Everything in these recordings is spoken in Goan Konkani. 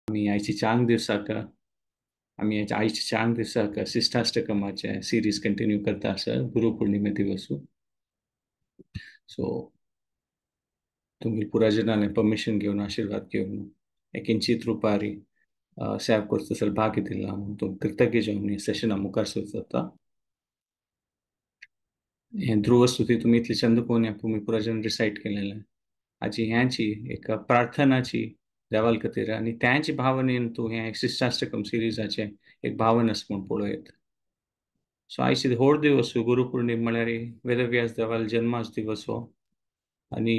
आमी आयची चांग दिवसाक आमी आयच्या चांग दिवसाक शिष्टाष्टकमाचे सिरीज कंटिन्यू करता आसा गुरु पौर्णिमे दिवसू। सो तुमी पुराजनाले परमिशन घेवन आशीर्वाद घेवन एक किंचित रुपारी सेव करता असल भाग्य दिला म्हणून तुम कृतज्ञ जावन सेशना मुखार सरता। हें ध्रुव स्तुती तुमी इतले चंद कोन तुमी पुराजन रिसायट केलेलें आजी ह्याची एक प्रार्थनाची देवाल खातीर आनी त्याची भावनेन तूं हें शिष्टाष्टकम सिरिजाचें एक भावन आसा म्हूण पळोवं। सो आयज व्हड दिवस गुरु पौर्णिमा म्हळ्यार वेदव्यास देवाल जन्माच दिवस हो। आनी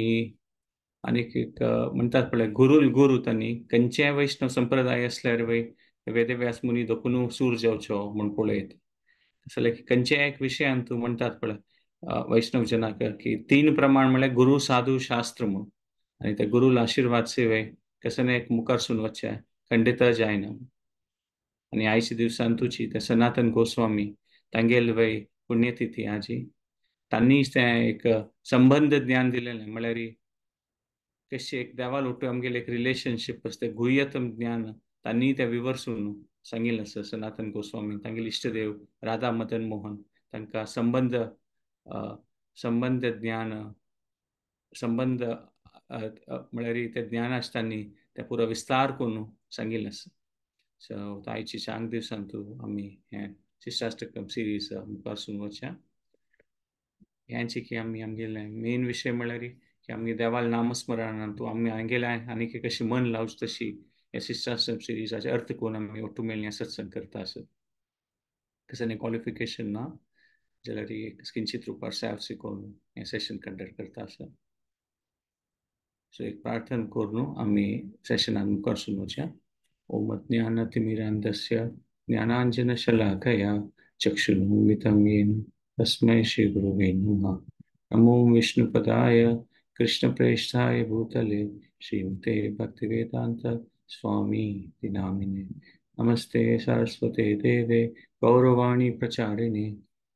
आनीक एक म्हणटात पळय गुरुल गुरु तांणी खंयचेय वैष्णव संप्रदाय आसल्यार वय वेदव्यास मुनी दोखून सूर जावचो म्हूण पळयत। तसले खंयच्याय एक विशयान तूं म्हणटात पळय वैष्णव जनाक की तीन प्रमाण म्हळ्यार गुरु साधू शास्त्र म्हूण आनी त्या गुरुल आशिर्वाद सेवे कसं एक मुखार सून वचचें खंडित जायना। आनी आयच्या दिवसान तुची ते सनातन गोस्वामी तांगेल वय पुण्यतिथी आजी तांणीच तें एक संबंद ज्ञान दिलेलें म्हळ्यार कशें एक देवाल ओटू आमगेलें एक रिलेशनशीप आसता गुह्यतम ज्ञान तांणी तें विवर्सून सांगिल्लें आसा सनातन गोस्वामी तांगेले इश्टदेव राधा मदन मोहन तांकां संबंद संबंद ज्ञान संबंद म्हळ्यार तें ज्ञान आसतानी तें पुरो विस्तार करून सांगिल्लें आसा। सो आयच्या चांग दिवसान तूं आमी हें शिष्टाष्टकम सिरीज मुखार सून वचया। ह्यांची की आमी आमगेलें मेन विशय म्हळ्यार की आमगे देवाल नामस्मरणान तूं आमी आमगेलें आनीक कशी मन लावचें तशी ह्या शिष्टाष्टकम सिरीजाचे अर्थ करून आमी ओटू मेळ्ळी सत्संग करता आसत। तशें क्वॉलिफिकेशन ना जाल्यार एक किंचित रुपार सेव शिकोवन हें सेशन कंडक्ट करता आसा। सो एक प्रार्थना करून आमी सेशनान मुखार सून वचया। ओम अज्ञानतिमिरान्धस्य ज्ञानांजनशलाकया चक्षुरुन्मीलितं येन तस्मै श्रीगुरुवे नमः। नमो विष्णुपदाय कृष्णप्रेष्ठाय भूतले श्रीमते भक्तिवेदांत स्वामी इति नामिने। नमस्ते सरस्वते देवे गौरवाणी प्रचारिणे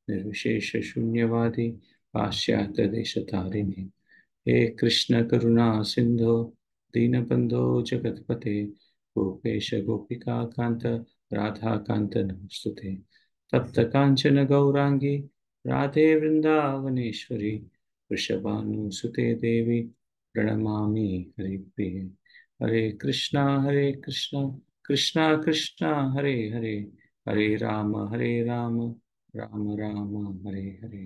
निर्विशेष शून्यवादी पाश्चात्य देशतारिणे। हे कृष्ण करुणा सिंधो दीनबंधो जगत्पते गोपेश गोपिका कांत राधा कांत नमस्तुते। तप्त कांचन गौरांगी राधे वृंदावनेश्वरी वृषभानुसुते देवी प्रणमामि हरिप्रिये। हरे कृष्णा कृष्णा कृष्णा हरे हरे हरे राम राम राम हरे हरे।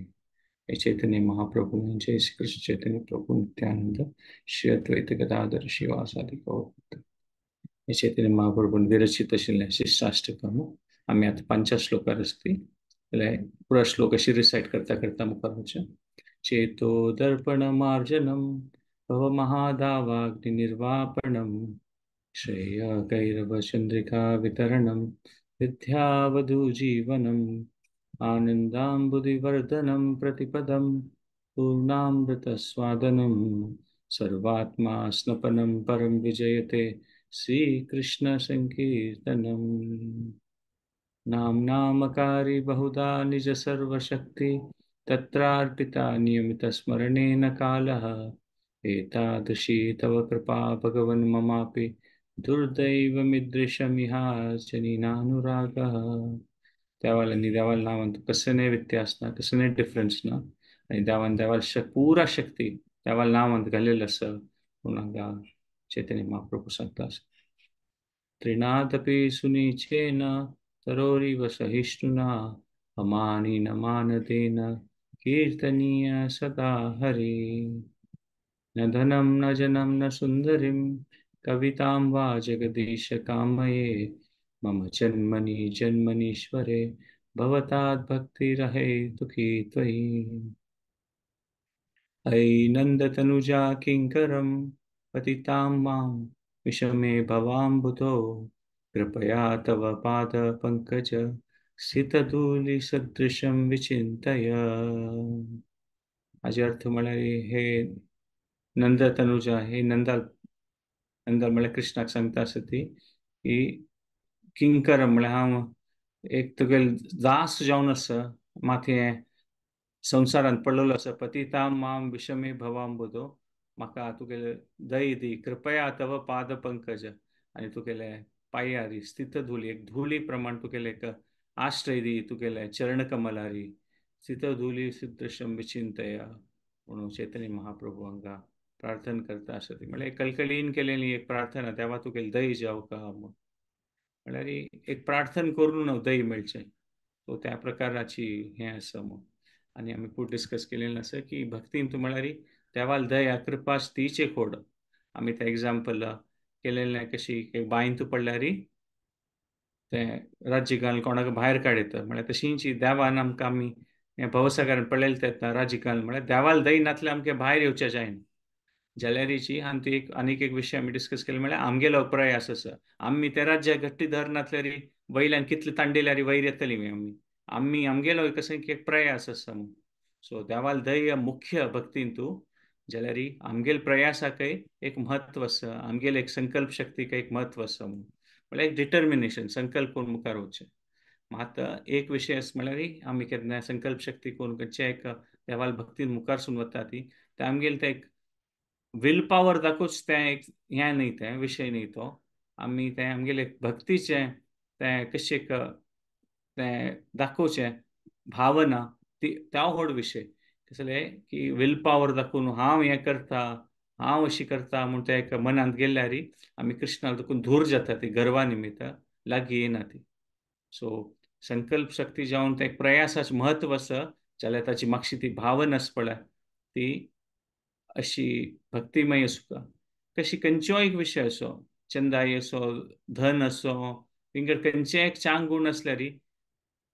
हे चैतन्य महाप्रभु जय श्री कृष्ण चैतन्य प्रभु नित्यानंद श्री अद्वैत गदाधर शिवासादि गौर। हे चैतन्य महाप्रभु विरचित आशिल्लें शिष्टाष्टकम आमी आतां पंच श्लोकार आसती जाल्यार पुरा श्लोक अशी रिसायट करता करता मुखार वचचें। चेतो दर्पण मार्जनम भव महादावाग्नि निर्वापणम श्रेय कैरव चंद्रिका वितरणम विद्यावधू जीवनम आनंदाम्बुधिवर्धनं प्रतिपदं पूर्णामृतस्वादनं सर्वात्मा स्नपनं परं विजयते श्रीकृष्ण संकीर्तनम्। नाम नामकारी बहुधा निज सर्वशक्ति तत्रार्पिता नियमितस्मरणेन कालः एतादृशी तव कृपा भगवन् ममापि दुर्दैवमिदृशमिहाजनीनानुरागः। देवाल आनी देवाल नांवान कसलें व्यत्यास ना कसलें डिफरन्स ना आनी देवान देवाल पुरा शक्ती देवाल नांवांत घालेलें आसा पूण हांगा चैतन्य महाप्रभू सांगता आसा। त्रिनादपि सुनीचेन तरोरिव सहिष्णुना अमानिन मानदेन कीर्तनीय सदा हरि। न धनं न जनं न सुंदरीं कवितां वा जगदीश कामये मम जन्मनि जन्मनीश्वरे भवतात् भक्तिरहेतुकी त्वयि। अयि नन्दतनुजा किङ्करं पतितां मां विषमे भवाम्बुधो कृपया तव पादपङ्कज स्थितधूलिसदृशं विचिन्तय। हाजे अर्थ म्हळ्यार हे नंदतनुजा हे नंदाल नंदाल म्हळ्यार कृष्णाक सांगता आसा ती की किंकर म्हळ्यार हांव एक तुगेल दास जावन आसा माथें संवसारांत पडलेलो आसा पतितां मां विषमे भवाम्बुधो म्हाका तुगेले दय दी कृपया तव पाद पंकज आनी तुगेले पायारी स्थित धुली, एक धुली प्रमाण तुगेले एक आश्रय दी तुगेले चरणकमलारी, स्थित धुली सिद्धशम विचिंतया म्हणून चैतन्य महाप्रभू हांगा प्रार्थना करता आसा ती. म्हळ्यार कलकलीन केलेली एक प्रार्थना, देवा तुगेले दय जावका म्हूण. म्हळ्यार एक प्रार्थना करून दय मेळचें, सो त्या प्रकाराची हें आसा म्हूण. आनी आमी फुडें डिस्कस केलेलें आसा की भक्तीन तूं म्हळ्यार देवाल दया कृपास तीच एक होड. आमी तें एग्जाम्पल केलेलें कशी एक बांयंत पडल्यार तें राज्य घालून कोणाक भायर काडयता, म्हळ्यार तशींच देवान आमकां आमी हें भवसागरान पडलेलें तेन्ना राज्य घालून म्हळ्यार देवाल दय नातलें आमकां भायर येवचें जायना. जाल्यारीची आनी ती एक आनीक एक विशय आमी डिस्कस केले म्हळ्यार आमगेलो प्रयास आसा, आमी ते राज्याक घट्टी धरनातल्यार वयल्यान कितले तांडेल्यार वयर येतली आमी, आमी आमगेलो कसो एक प्रयास आसा म्हूण. सो देवाल दय मुख्य भक्तीन तूं जाल्यार आमगेल प्रयासाकय एक म्हत्व आसा, आमगेल एक संकल्प शक्तीक एक म्हत्व आसा म्हूण. म्हळ्यार एक डिटर्मिनेशन संकल्प करून मुखार वचचें. मात एक विशय आसा म्हळ्यार आमी केन्ना संकल्प शक्ती करून खंयच्या एक देवाल भक्तीन मुखार सून वता ती ते आमगेल तें एक will power दाखोवच तें एक हें न्ही, तें विशय न्ही तो. आमी तें आमगेले भक्तीचें तें कशें एक तें दाखोवचें भावना ती त्या व्हड विशय. कसलें की will power दाखोवन हांव हें करता हांव अशी करता म्हूण तें एक मनांत गेल्यार आमी कृष्णाक दाखोवन धूर जाता ती गर्वा निमित्त लागीं येना ती. सो संकल्प शक्ती जावन तें प्रयासाचें म्हत्व आसा जाल्यार ताची मातशी ती भावना आसा पळय ती अशी भक्तिमय आसूंक. कशी खंयचोय एक विशय असो चंदाय असो धन असो विंगड खंयचेय एक चांग गूण आसल्यार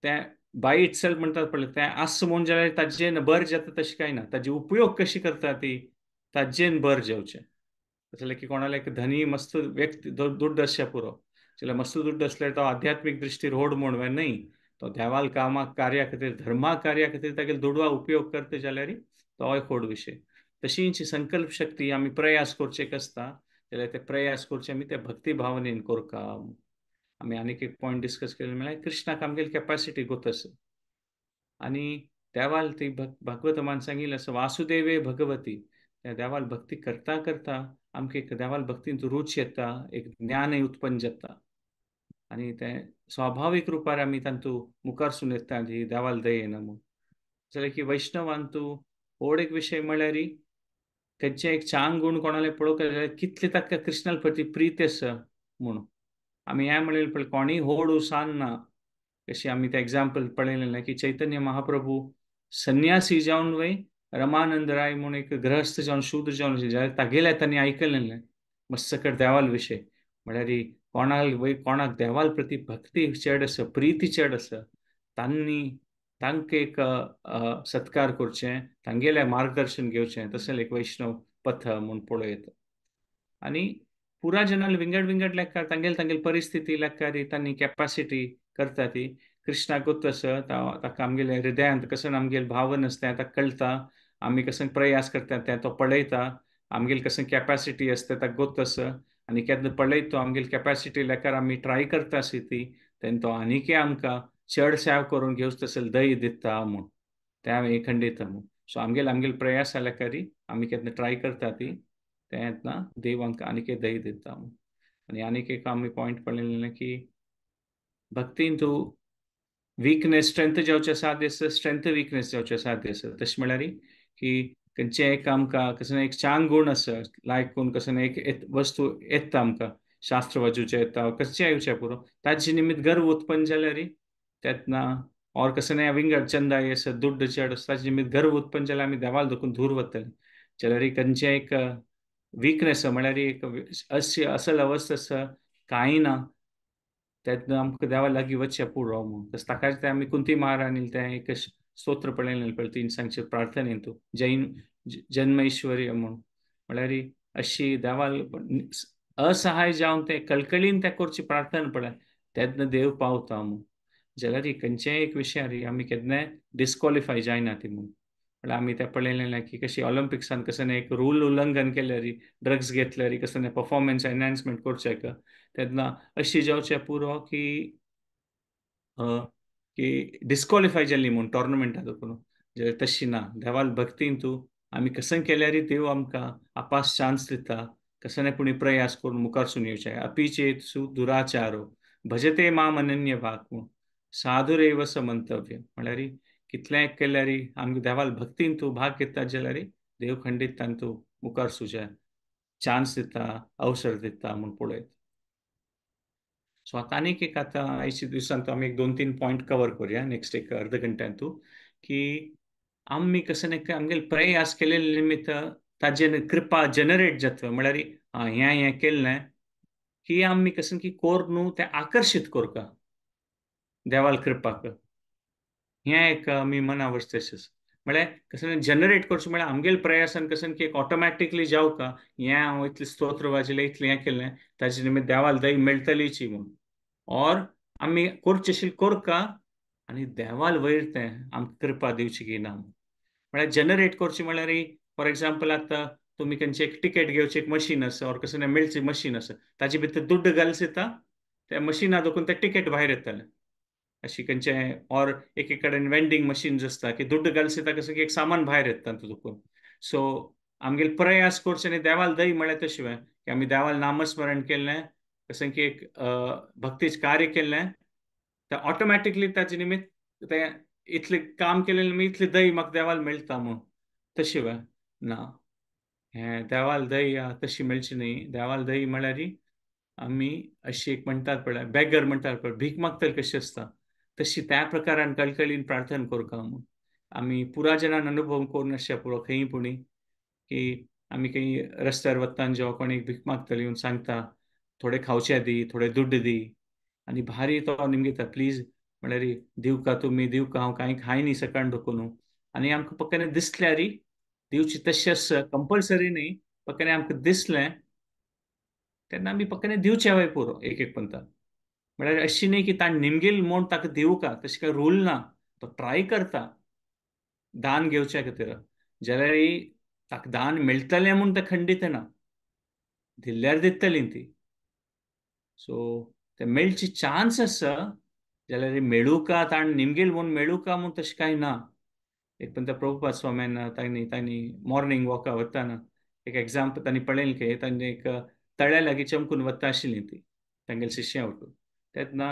तें बाय इटसेल्फ म्हणटात पळय तें आसा म्हूण जाल्यार ताजेन बर जाता तशें कांय ना, ताजे उपयोग कशी करता ती ताजेन बर जावचें. जाल्यार की कोणाले एक धनी मस्त व्यक्ती दुड्ड आसच्या पुरो, जाल्यार मस्त दुड्ड आसल्यार तो आध्यात्मीक दृश्टीर होड म्हूण न्हय, तो देवाल कामाक कार्या खातीर धर्मा कार्या खातीर तागेले दुडवा उपयोग करता जाल्यार तो एक व्हड विशय. तशींच संकल्प शक्ती आमी प्रयास करचे आसता जाल्यार ते प्रयास करचे आमी ते भक्ती भावनेन करका. आमी आनीक एक पॉयंट डिस्कस केले म्हळ्यार कृष्णाक आमगेली कॅपॅसिटी गोत आसा आनी देवाल ती भागवतमान सांगिल्लें आसा वासुदेवे भगवती, त्या देवाल भक्ती करता करता आमकां एक देवाल भक्तींत रूच येता, एक ज्ञानय उत्पन्न जाता आनी तें स्वाभावीक रुपार आमी तांतू मुखार सून येता ही देवाल दयेन म्हूण. जाल्यार की वैष्णवान तूं व्हड एक विशय म्हळ्यार खंयचें एक चांग गूण कोणाले पळोवंक जाल्यार कितले ताका कृष्णाल प्रती प्रीत आसा म्हूण. आमी हें म्हणलें पळय कोणीय होड सान ना, कशी आमी तें एग्जाम्पल पळयलें की चैतन्य महाप्रभू संन्यासी जावन वय रमानंद राय म्हूण एक गृहस्थ जावन शूद्र जावन जाल्यार तागेल्या तांणी आयकलें मस्त देवाल विशय म्हळ्यार कोणाक वय कोणाक देवाल प्रती भक्ती चड आसा प्रिती चड आसा तांणी तांकां एक सत्कार करचें तांगेलें मार्गदर्शन घेवचें तशें एक वैष्णव पथ म्हूण पळोवं येता. आनी पुरा जनाल विंगड विंगड लेखार तांगेले तांगेले परिस्थिती लेखार तांणी कॅपासिटी करता ती. कृष्णाक गोत आसा ताका आमगेले हृदयांत कसो आमगेले भावन आसता ताका कळटा, आमी कसो प्रयास करता तें तो पळयता, आमगेली कसो कॅपासिटी आसता ताका गोत आसा आनी केन्ना पळयता तो आमगेली कॅपासिटी लेखार आमी ट्राय करता आसी ती तेन्ना तो आनीकय आमकां चड सेव करून घेवच तसले दय दिता म्हूण तें हांवें खंडयता म्हूण. सो आमगेले आमगेले प्रयास लेखारी आमी केन्ना ट्राय करता ती तें येतना देव आमकां आनीक दय दिता म्हूण. आनी आनीक एक आमी पॉयंट पळयलें की भक्तीन तूं विकनेस स्ट्रेंथ जावचें साध्य आसा, स्ट्रेंथ विकनेस जावचें साध्य आसा. तशें म्हळ्यार की खंयचें एक आमकां कसलें एक चांग गूण आसा लायक करून कसलें एक वस्तू येता आमकां शास्त्र वाजूचें येता कशें येवचें पुरो ताजे निमित्त गर्व उत्पन्न जाल्यार तेन्ना और कसलें विंगड चंदाय आसा दुड्ड चड आसा ताजे निमित्त गर्व उत्पन्न जाल्यार आमी देवाल धोकून धूर वतले. जाल्यार खंयचें एक विकनेस म्हळ्यार एक अशी असल अवस्था आसा कांय ना तेन्ना आमकां देवा लागीं वचचें पुरो म्हूण. तशें ताकाच तें आमी कुंती महाराणीन तें एक स्तोत्र पळयलें पळय तीन सांगचें प्रार्थनेन तूं जैन जन्मैश्वर्य म्हूण म्हळ्यार अशी देवाल असहाय जावन ते कळकळीन ते करची प्रार्थना पळय तेन्ना देव पावता म्हूण. जाल्यार खंयचेय एक विशयार आमी केन्नाय डिस्क्वॉलिफाय जायना ती म्हूण. म्हळ्यार आमी तें पळयलें की कशी ऑलिम्पिक्सान कसलें एक रूल उल्लंघन केल्यार ड्रग्स घेतल्यार कसलें परफॉर्मन्स एनहान्समेंट करचें तेन्ना अशी जावचें पुरो की की डिस्क्वॉलिफाय जाली म्हूण टोर्नामेंटाक धरून. जाल्यार तशी ना, देवाल भक्तीन तूं आमी कसं केल्यार देव आमकां आपास चान्स दिता कसं पुणी प्रयास करून मुखारसून येवचें. अपिचेत सु दुराचारो भजते माम अनन्य भाग साधुरेव स मंतव्य. म्हळ्यार कितलें केल्यार आमकां देवाल भक्तीन तूं भाग घेता जाल्यार देव खंडीत तांतू मुखार सुचे चान्स दिता, अवसर दिता म्हूण पळयत. सो आतां आनीक एक आतां आयच्या दिवसांत आमी एक 2-3 पॉयंट कवर करूया नेक्स्ट एक अर्द घंट्यांतू, की आमी कसं न्ही आमगेले प्रयास केलेले निमित्त ताजेर कृपा जनरेट जाता. म्हळ्यार हें हें केल्लें की आमी कसं की कोर न्हू तें आकर्शीत करता देवाल कृपाक. हें एक आमी मना वचतशें म्हळ्यार कसं जनरेट करचें म्हळ्यार आमगेले प्रयासान कसं की एक ऑटोमॅटिकली जावका हें हांव इतलें स्तोत्र वाजयलें इतलें हें केलें ताजे निमित्त देवाल दही मेळटलीची म्हूण. और आमी करचें करका आनी देवाल वयर तें आमकां कृपा दिवची की ना. म्हळ्यार जनरेट करचें म्हळ्यार फॉर एग्जाम्पल आतां तुमी खंयचें एक टिकेट घेवचें एक मशीन आसा ऑर कसं मेळची मशीन आसा ताजे भितर दुड्ड घालस येता त्या मशिना दोकून तें टिकेट भायर येतलें. अशी खंयचें ऑर एक एक कडेन वेंडींग मशीन्स आसता की दुड्ड घालस येता कसं की एक सामान भायर येता तातूंत. सो आमगेले प्रयास करचे आनी देवाल दही म्हळ्यार तशें की आमी देवाल नामस्मरण केल्लें कसं की एक भक्तीचें कार्य केल्लें तें ऑटोमॅटिकली ताजे निमित्त तें इतलें काम केलें निमित्त इतली दही म्हाका देवाल मेळटा म्हूण. तशें ना, हें देवाल दही तशी मेळची न्ही. देवाल दही म्हळ्यार आमी अशी एक म्हणटात पळय बेगर म्हणटात पळय भीक मागतले कशी आसता तशी त्या प्रकारान कळकळीन प्रार्थना करता म्हूण. आमी पुरा जणान अनुभव करून आसचे पुरो खंय पुणी की आमी खंय रस्त्यार वतना जेवा कोणी भीक मागतली येवन सांगता थोडे खावचे दी थोडे दुड्ड दी आनी भारी तो निमगिता प्लीज म्हळ्यार दिवका तुमी दिवका हांव कांय खाय न्ही सकाळ ढोकून. आनी आमकां पक्क्याने दिसल्यार दिवची तशें आसा कंपल्सरी न्ही, पक्क्याने आमकां दिसलें तेन्ना आमी पक्क्याने दिवचें हय पुरो एक एक पंता. म्हळ्यार अशी न्ही की ताणें निमगेल म्हूण ताका दिवका तशें कांय रूल ना, तो ट्राय करता दान घेवच्या खातीर जाल्यार ताका दान मेळटलें म्हूण तें खंडीत ना, दिल्यार दितली ती. सो ते मेळची चान्स आसा जाल्यार मेळूका ताणें निमगेल म्हूण मेळूका म्हूण तशें कांय ना. एक पण त्या प्रभुपाद स्वाम्यान तांणी तांणी मॉर्निंग वॉका वतना एक एग्जाम्पल तांणी पळयलें की तांणी एक तळ्या लागीं चमकून वता आशिल्ली ती तांगेले शिष्या वटून. तेन्ना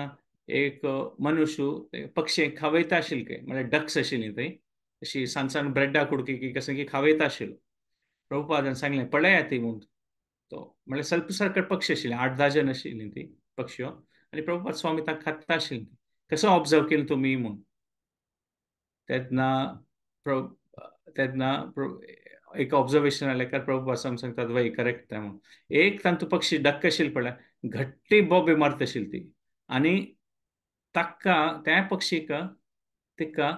एक मनुष्य पक्षी खावयता आशिल्ले काय म्हळ्यार डक्स आशिल्ली थंय अशी सान सान ब्रेडा कुडकी की कसं की खावयता आशिल्लो. प्रभुपादान सांगलें पळया ती म्हूण. तो म्हळ्यार स्वल्प सारके पक्षी आशिल्ले 8-10 जण आशिल्ली ती पक्षी आनी प्रभुपाद स्वामी ताका खाता आशिल्ली. कसो ऑब्जर्व केलें तुमी म्हूण. तेन्ना तेन्ना एक ऑब्जर्वेशन आलें कारण प्रभुपाद स्वामी सांगतात वय करेक्ट म्हणून. एक तांतू पक्षी डक्क आशिल्ले पळय घट्टी बोबे मारता आशिल्ली ती आनी ताका त्या पक्षीक तिका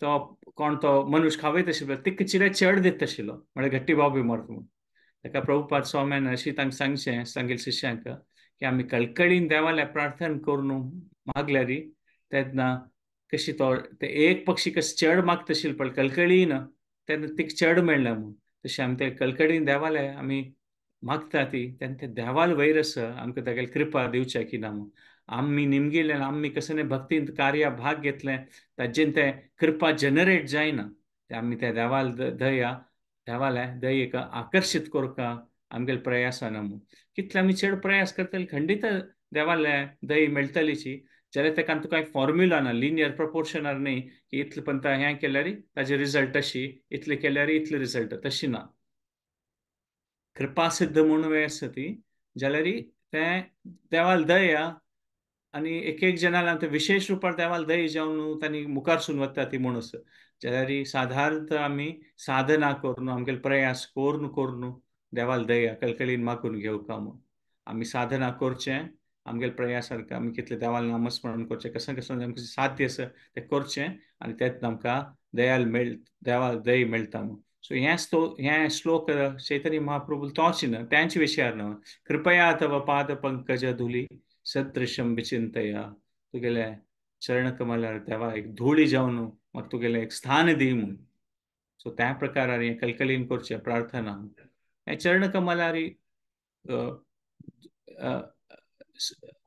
तो कोण तो मनुष्य खावयत आशिल्लो तिका चिरे चड दिता आशिल्लो म्हळ्यार घट्टी बोबे मारता म्हणून. ताका प्रभुपाद स्वाम्यान अशी तांकां सांगचें सांगेल शिष्यांक की आमी कळकळीन देवाल्या प्रार्थना करून मागल्यार तेन्ना कशी तो ते एक पक्षी कशें चड मागता आशिल्लो पळय कळकळीन तेन्ना तिका चड मेळ्ळें म्हूण. तशें आमी ते कळकळीन देवाले आमी मागता ती तेन्ना ते देवाल वयर आसा आमकां तागेली कृपा दिवच्या की ना म्हूण. आमी निमगिलें आमी कसं भक्तीन कार्या भाग घेतलें ताजेन तें कृपा जनरेट जायना ते आमी त्या देवाल दया देवाले दयेक आकर्शीत करका आमगेले प्रयासान म्हूण. कितले आमी चड प्रयास करतले खंडीत देवाले दही मेळटलीची जाल्यार ताका तुका एक फॉर्म्युला ना, लिनियर प्रपोर्शनल न्ही की इतलें पंता हें केल्यार ताजे रिजल्ट अशी इतलें केल्यार इतलें रिजल्ट तशी ना. कृपा सिद्ध म्हूण वेळ आसा ती जाल्यार तें देवाल दया आनी एक एक जणांक ते विशेश रुपार देवाल दही जावन तांणी मुखारसून वता ती म्हूण आसा. जाल्यार सादारण आमी साधना करून आमगेले प्रयास करून करून देवाल दया कळकळीन मागून घेवका म्हूण. आमी साधना करचें आमगेले प्रयास सारकें आमी कितलें देवाल नामस्मरण करचें कसं कसं आमकां साध्य आसा तें करचें आनी तेच आमकां दयाल मेळ देवाल दही मेळटा म्हूण. सो हें हें श्लोक चैतन्य महाप्रभू तोच न्हय त्यांचे विशयार न्हय. कृपया तव पाद पंकज धुली सदृशम विचिंतया तुगेले चरण कमलार देवा एक धुळी जावन म्हाका तुगेलें एक स्थान दी म्हूण. सो त्या प्रकारान हें कलकलीन करचें प्रार्थना हें चरण कमलार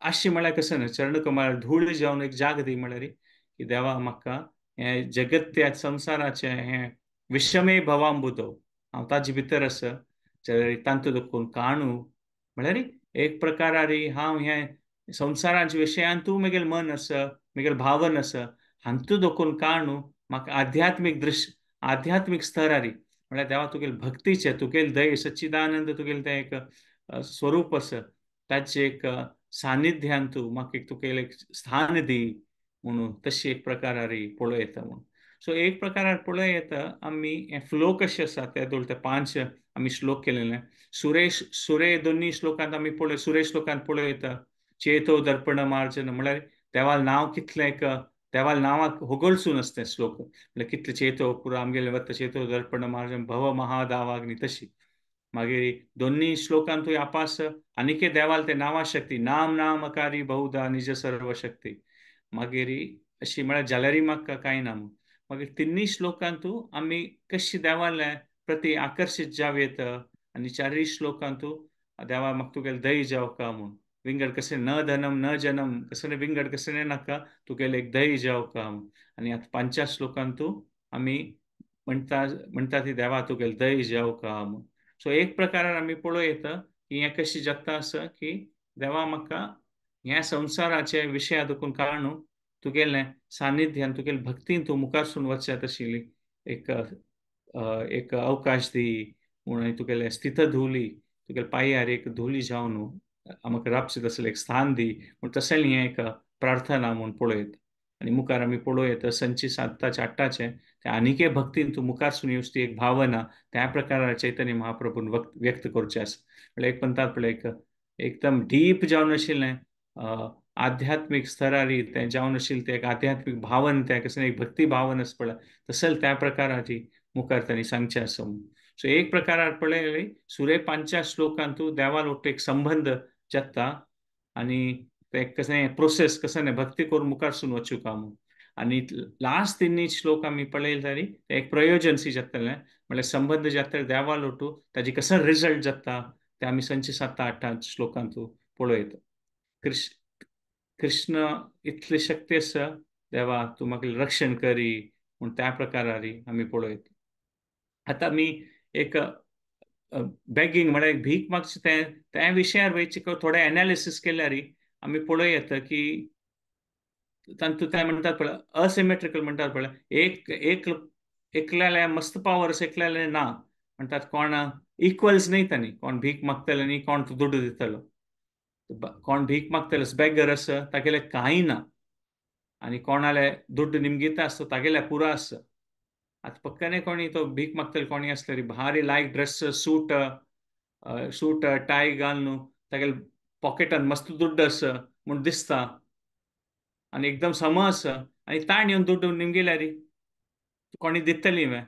आसचें म्हळ्यार कशें न्हय चरण कमलार धूळ जावन एक जाग दी म्हळ्यार की देवा म्हाका हें जगत्या संवसाराचें हें विषमे भवांबुदो हांव ताजे भितर आसा जाल्यार तांतू दखून काणू म्हळ्यार एक प्रकारारी हांव हें संवसाराच्या विशयान तूं म्हगेलें मन आसा, म्हगेलें भावन आसा, हांतू दखून काणू म्हाका आध्यात्मीक दृश्य आध्यात्मीक स्तरारी म्हळ्यार देवा तुगेले भक्तीचें तुगेले दये सच्चिदानंद तुगेलें तें एक स्वरूप आसा ताचें एक सानिध्यान तूं म्हाका एक तुगेलें एक स्थान दी म्हणून तशी एक प्रकारारी पळोवं येता म्हणून. सो एक प्रकारार पळोवं येता आमी हे फ्लो कशें आसा ते दोन ते 5 आमी श्लोक केलेले. सुरेश सुरे दोन्ही श्लोकांत आमी पळय सुरे श्लोकांत पळोवं येता चेतो दर्पण मार्जन म्हळ्यार देवाल नांव कितलें एक देवाल नांवाक होगळसून आसता तें श्लोक म्हळ्यार कितलें चेतो पुरो आमगेलें वता चेतो दर्पण मार्जन भव महादावाग्नी तशी. मागीर दोन्ही श्लोकांतूय आपास आनीक देवाल ते नांवा शक्ती नाम नामकारी बहुधा निज सर्वशक्ती. मागीर अशी म्हळ्यार जाल्यारी म्हाका कांय ना. मागीर तिन्ही श्लोकांतू आमी कशी देवाले प्रती आकर्शीत जावं येता आनी चारय श्लोकांतू देवा म्हाका तुगेलें दय जावका म्हूण विंगड कशें न धनम न जनम कशें विंगड कशें नाका तुगेलें एक दय जावका म्हूण. आनी आतां 5 श्लोकांतू आमी म्हणटा म्हणटा ती देवा तुगेलें दय जावका म्हूण. सो एक प्रकारान आमी पळोवं येता की हें कशें जाता आसा की देवा म्हाका ह्या संवसाराचे विशया देखून काडून तुगेलें सानिध्यान तुगेले भक्तीन तूं मुखारसून वचचें तशी एक एक अवकाश दी म्हूण आनी तुगेलें स्थित धुली तुगेले पांयार एक धुली जावन आमकां राबचें तसलें एक स्थान दी म्हूण तशें हें एक प्रार्थना म्हूण पळोवं येता. आनी मुखार आमी पळोवं येता संची 7 8 तें आनीकय भक्तीन तूं मुखारसून येवची ती एक भावना त्या प्रकारार चैतन्य महाप्रभून व्यक्त करचें आसा. म्हळ्यार एक म्हणटात पळय एक एकदम डीप जावन आशिल्लें आध्यात्मीक स्तरारी तें जावन आशिल्लें तें एक आध्यात्मीक भावन तें कशें एक भक्ती भावन आसा पळय तशें त्या प्रकाराची मुखार तांणी सांगचें आसा म्हूण. सो एक प्रकारार पळय सुरे 5 श्लोकांतू देवाल वट्ट एक संबंद जाता आनी तें कशें प्रोसेस कशें भक्ती करून मुखारसून वचूं म्हूण. आनी लास्ट 3 श्लोक आमी पळयले जाल्यार तें एक प्रयोजन सी जातलें म्हळ्यार संबंद जातले देवाल वट्टू ताजी कसो रिजल्ट जाता तें आमी संची 7 8 श्लोकांतू पळोवं येता. कृष्ण इतली शक्ती आसा देवा तूं म्हाका रक्षण करी म्हूण त्या प्रकारारी आमी पळोवं येता. आतां आमी एक बेगींग म्हळ्यार एक भीक मागची तें त्या विशयार वयचे थोडें एनालिसीस केल्यार आमी पळोवं येता की तांतू तें म्हणटात पळय असिमेट्रिकल म्हणटात पळय एक एक एकल्याले मस्त पावर आसा एकल्याले ना म्हणटात कोण इक्वल्स न्ही तांणी कोण भीक मागतले न्ही कोण दुडू दितलो कोण भीक मागतले बेगर आसा तागेलें कांय ना आनी कोणाले दुड्ड निमगिता आसता तागेले पुरो आसा. आतां पक्काने कोणी तो भीक मागतले कोणी आसले भारी लायक ड्रेस सूट सूट टाय घालून न्हू तागेले पॉकेटान मस्त दुड्ड आसा म्हूण दिसता आनी एकदम सम आसा आनी ताण येवन दुड्ड निमगिल्यार कोणी दितली वे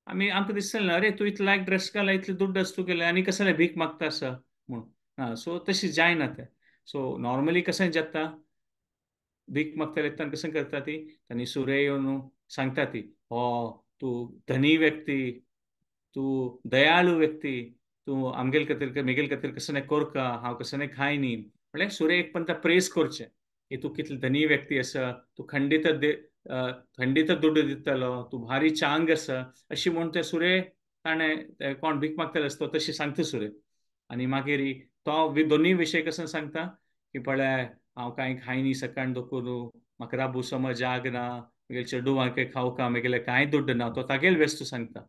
आमी आमकां दिसतलें ना अरे तूं इतले लायक ड्रेस घाला इतले दुड्ड आसा तुगेले आनी कसले भीक मागता आसा म्हूण. आं सो तशें जायना तें. सो नॉर्मली कशें जाता भीक मागतले तांकां कशें करता ती तांणी सुरे येवन सांगता ती हो तूं धनी व्यक्ती तूं दयाळू व्यक्ती तूं आमगेले खातीर मेगेले खातीर कशें करका हांव कशें खाय न्ही म्हळ्यार सुरे एक पण प्रेस करचें की तूं कितली धनी व्यक्ती आसा तूं खंडीत खंडीत दुड्ड दितलो तूं भारी चांग आसा अशी म्हूण ते सुरे ताणें कोण भीक मागतले आसता तो तशी सांगता सुरे. आनी मागीर तो दोनूय विशय कसो सांगता की पळय हांव कांय खायनी सकाळ दखून म्हाका राबू समज जाग ना म्हगेले चेडूं खावका म्हगेलें कांय दुड्ड ना तो तागेले वस्तू सांगता.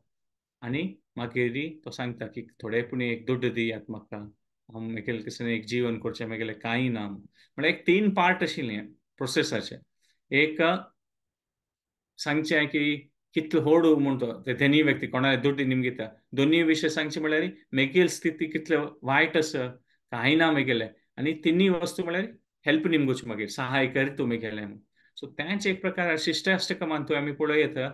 आनी मागीर तो सांगता की थोडे पूण एक दुड्ड दियात म्हाका हांव म्हगेलें कशें एक जीवन करचें म्हगेलें कांय ना. म्हळ्यार एक 3 पार्ट आशिल्लें प्रोसेसाचे. एक सांगचें की कितलो होडू म्हूण तो धनी व्यक्ती कोणाले दुड्ड निमगिता. दोनूय विशय सांगचे म्हळ्यार म्हगेली स्थिती कितले वायट आसा कांय ना म्हगेलें आनी तिनूय वस्तू म्हळ्यार हेल्प निमगोची मागीर सहाय कर तूं म्हगेलें म्हूण. सो तेंच एक प्रकार शिष्टाष्टकमांतूय आमी पळोवं येता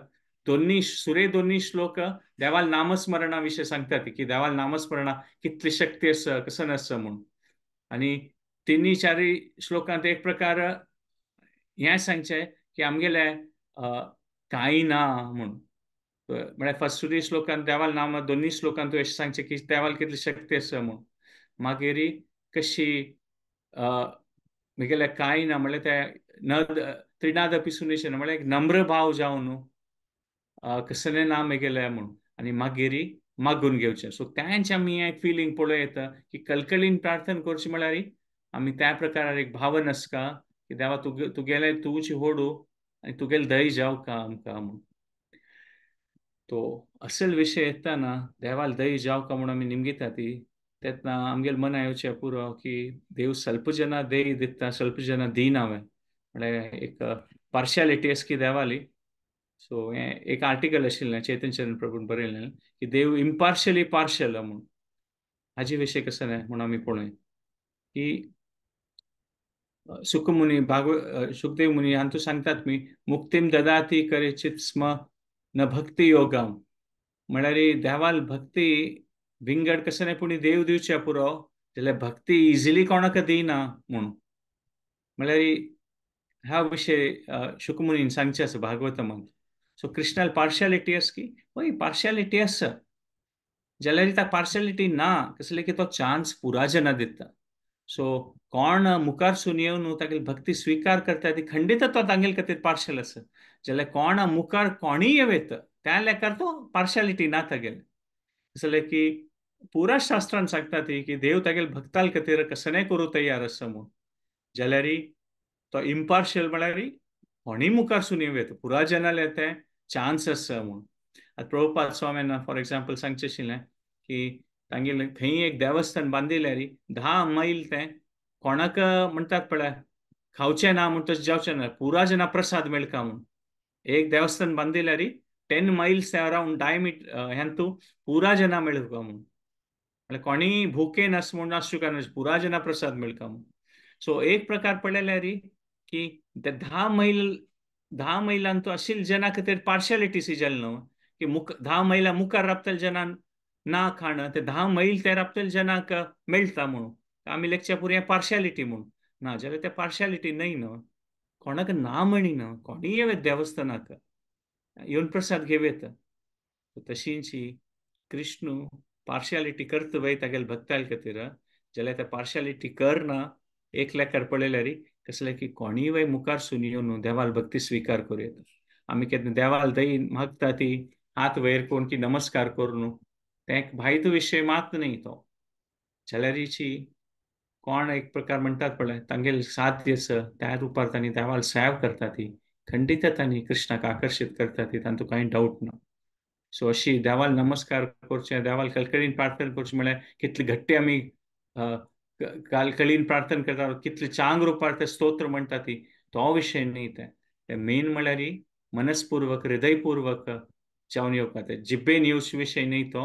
दोन्ही सुरे दोन्ही श्लोक देवाल नामस्मरणा विशय सांगतात की देवाल नामस्मरणा कितली शक्ती आसा कसो आसा म्हूण. आनी तिन्ही चारय श्लोकांत एक प्रकार हें सांगचें की आमगेले कांय ना म्हूण म्हळ्यार फर्स्ट सुरी श्लोकांत देवाल नाम दोन्ही श्लोकांत अशें सांगचें की देवाल कितली शक्ती आसा म्हूण. मागीर कशी म्हगेलें कांय ना म्हळ्यार तें न त्रिनादपी सुनेशन म्हळ्यार एक नम्र भाव जावन कसलें ना म्हगेलें म्हूण. आनी मागीर मागून घेवचें. सो तेंच आमी एक फिलींग पळोवं येता की कलकलीन प्रार्थना करची म्हळ्यार आमी त्या प्रकारार एक भावन आसता की देवा तुगेलें तुजी होडू आनी तुगेलें दय जावका आमकां म्हूण. तो असल विशय येताना देवाल दय जावका म्हूण आमी निमगिता ती तेन्ना आमगेले मना येवचें पुरो की देव स्वल्प जना देय दिता स्वल्प जना दिना म्हळ्यार एक पार्शियलिटी आसा की देवाली. सो हें एक आर्टिकल आशिल्लें चैतन्य चरण प्रभून बरयलें की देव इम्पार्शली पार्शल म्हूण. हाजे विशय कसो न्हय म्हूण आमी पळोवया की सुखमुनी सुखदेव मुनी हांतू सांगतात मी मुक्तीम ददाती करेचित स्म न भक्ती योगम. म्हळ्यार देवाल भक्ती विंगड कसं न्हय पूण देव दिवचे पुरो जाल्यार भक्ती इजिली कोणाक दिना म्हूण. म्हळ्यार ह्या विशय शुकमुनीन सांगचें आसा भागवतमांत. सो कृष्णाल पार्शियलिटी आसा की हय पार्शियलिटी आसा जाल्यार ताका पार्शियलिटी ना कसलें की तो चान्स पुरा जना दिता. सो कोण मुखारसून येवन तागेली भक्ती स्विकार करता ती खंडीत तो तांगेले खातीर पार्शल आसा. जाल्यार कोण मुखार कोणीय येवं येता त्या लेखार तो पार्शियलिटी ना तागेले. कसलें की पुरा शास्त्रान सांगता ती की देव तागेले भक्ताल खातीर कसलेंय करूं तयार आसा म्हूण. जाल्यार तो इम्पार्शल म्हळ्यार कोणीय मुखारसून येवं येता पुरा जनाले तें चान्स आसा म्हूण. आतां प्रभुपाद स्वाम्यान फॉर एग्जाम्पल सांगचें आशिल्लें की तांगेलें खंय एक देवस्थान बांदिल्यार 10 मैल तें कोणाक म्हणटात पळय खावचें ना म्हूण तशें जावचें ना पुरा जना प्रसाद मेळका म्हूण. एक देवस्थान बांदिल्यार 10 मायल्स अरावंड डायमीटर ह्यांतू पुरा जना मेळका म्हूण. म्हळ्यार कोणीय भुकेन आस म्हूण आसूं काय पुरा जना प्रसाद मेळका म्हूण. सो एक प्रकार पळयल्यार की ते 10 मैल 10 मैलान तो आशिल्ले जना खातीर पार्शियलिटी सी जाली न्हू की 10 मैलां मुखार राबतले जनान ना खाण ते 10 मैल ते राबतले जनाक मेळटा म्हणून आमी लेखच्या पुरो हें पार्शियलिटी म्हूण ना जाल्यार ते पार्शियलिटी न्हय न्हू कोणाक ना म्हणिना कोणीय येवं देवस्थानाक येवन प्रसाद घेवं येता. तशींची कृष्णू पार्शियलिटी करता वय तागेले भक्ताल खातीर जाल्यार ते पार्शियलिटी करना एक लेखार पळयल्यार कसलें की कोणीय वय मुखार सून येवन देवाल भक्ती स्विकार करूं येता. आमी केन्ना देवाल दही मागता ती हात वयर कोण की नमस्कार करून तें एक भायतो विशय मात न्हय तो जाल्यारीची कोण एक प्रकार म्हणटात पळय तांगेले साध्य आसा त्या रुपार तांणी देवाल सेव करता ती खंडीत तांणी कृष्णाक आकर्शीत करता ती तांतूं कांय डावट ना. सो अशी देवाल नमस्कार करचें देवाल कलकळीन प्रार्थना करचें म्हळ्यार कितली घट्टी आमी कलकळीन प्रार्थना करता कितले चांग रुपार ते स्तोत्र म्हणटा ती तो विशय न्हय तें मेन म्हळ्यार मनस्पूर्वक हृदयपूर्वक जावन येवपा तें जिब्बेन येवचे विशय न्हय तो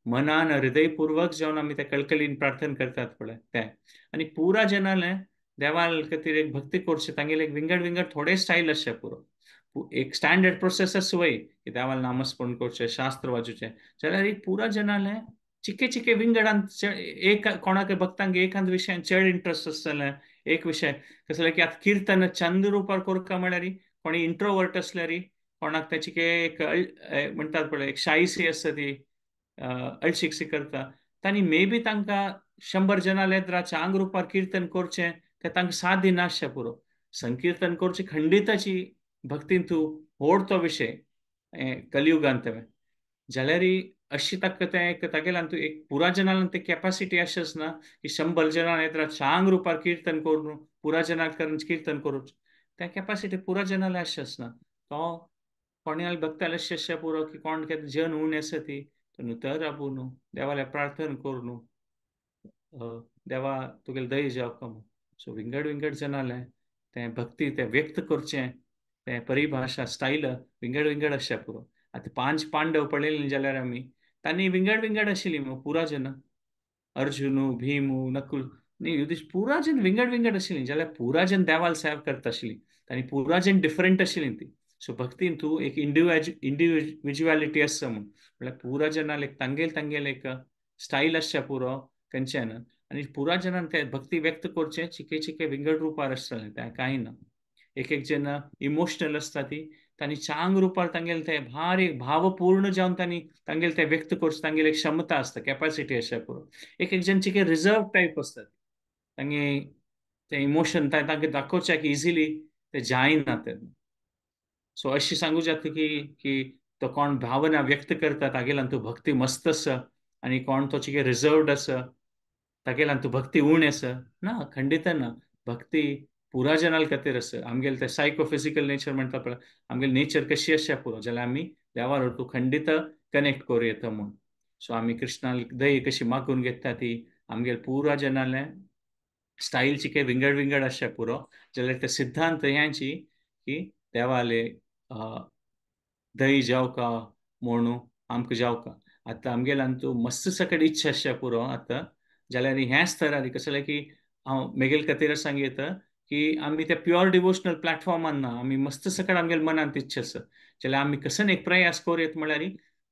मनान हृदयपूर्वक जावन आमी ते कळकळीन प्रार्थना करतात पळय तें. आनी पुरा जनाले देवाल खातीर एक भक्ती करची तांगेले एक विंगड विंगड थोडे स्टायल आसचे पुरो एक स्टँडर्ड प्रोसेस आसा वय की देवाल नामस्मरण करचें शास्त्र वाचूचें जाल्यार एक पुरा जनाले चिके चिके विंगडान एक कोणाक भक्तांक एकांत विशयान चड इंट्रस्ट आसतलें एक विशय कसलें की आतां किर्तन चंद रुपार करका म्हळ्यार कोणी इंट्रोवर्ट आसल्यार कोणाक ते चिके एक म्हणटात पळय एक शायसी आसता ती अळशीकशी करता तांणी मे बी तांकां 100 जनां लेद्रा चांग रुपार किर्तन करचें तें तांकां साध्य नासचें पुरो. संकीर्तन करचें खंडिताची भक्तीन तूं व्हड तो विशय कलियुगान तें जाल्यार अशी ताका तें एक तागेल्यान तूं एक पुरा जनान ते कॅपासिटी अशेंच ना की 100 जनां येता चांग रुपार किर्तन करून पुरा जनाक कीर्तन करूं त्या कॅपासिटी पुरा जनाले अशेंच ना. तो कोणाले भक्ताले अशें अशें पुरो की कोण केन्ना जन उणें आसा ती नुतर राबू न्हू देवाल्या प्रार्थना करूं न्हू देवा तुगेले दय जावका म्हूण. सो विंगड विंगड जनाले तें भक्ती तें व्यक्त करचें तें परिभाशा स्टायल विंगड विंगड आसचें पुरो. आतां 5 पांडव पळयलें जाल्यार आमी तांणी विंगड विंगड आशिल्ली पुरा जन अर्जुनू भीमू नकुल न्ही युधिष्ठिर पुरा जन विंगड विंगड आशिल्ली जाल्यार पुरा जन देवाल सेव करता आशिल्ली तांणी पुरा जन डिफरंट आशिल्ली ती. सो भक्तीन तूं एक इंडिविज्युअलिटी आसता म्हूण म्हळ्यार पुरा जनाल एक तांगेल तांगेल एक स्टायल आसचें पुरो खंयच्यान आनी पुरा जनान ते भक्ती व्यक्त करचें चिके चिके विंगड रुपार आसतलें तें कांय ना. एक एक जन इमोशनल आसता ती तांणी चांग रुपार तांगेले ते भारी भावपूर्ण जावन तांणी तांगेले ते व्यक्त करचें तांगेली एक क्षमता आसता कॅपासिटी आसता पुरो. एक एक जन चिके रिजर्व टायप आसता तांगे ते इमोशन तांकां दाखोवच्याक इजिली ते जायना तेन्ना. सो अशें सांगू जाता की की तो कोण भावना व्यक्त करता तागेल्यान तूं भक्ती मस्त आसा आनी कोण तो चिके रिजर्वड आसा तागेल्यान तूं भक्ती उण आसा ना, खंडित ना. भक्ती पुरा जनाल खातीर आसा. आमगेले ते सायकोफिजिकल नेचर म्हणटा पळय, आमगेले नेचर कशी आसा पुरो जाल्यार आमी देवार तूं खंडित कनेक्ट करूं येता म्हूण. सो आमी कृष्णाल दही कशी मागून घेता ती आमगेले पुरा जनाले स्टायल चिके विंगड विंगड आसा पुरो, जाल्यार ते सिद्धांत ह्यांची की देवाले दही जावका म्हणून आमकां जावका. आतां आमगेल्यान तूं मस्त सकट इच्छा आसा पुरो आतां, जाल्यार ह्या स्तरार कसलें की हांव मेगेल खातीर सांगता की आमी त्या प्युअर डिवोशनल प्लॅटफॉर्मान ना, आमी मस्त सकट आमगेले मनांत इच्छा आसा, जाल्यार आमी कसन एक प्रयास करूं येत म्हळ्यार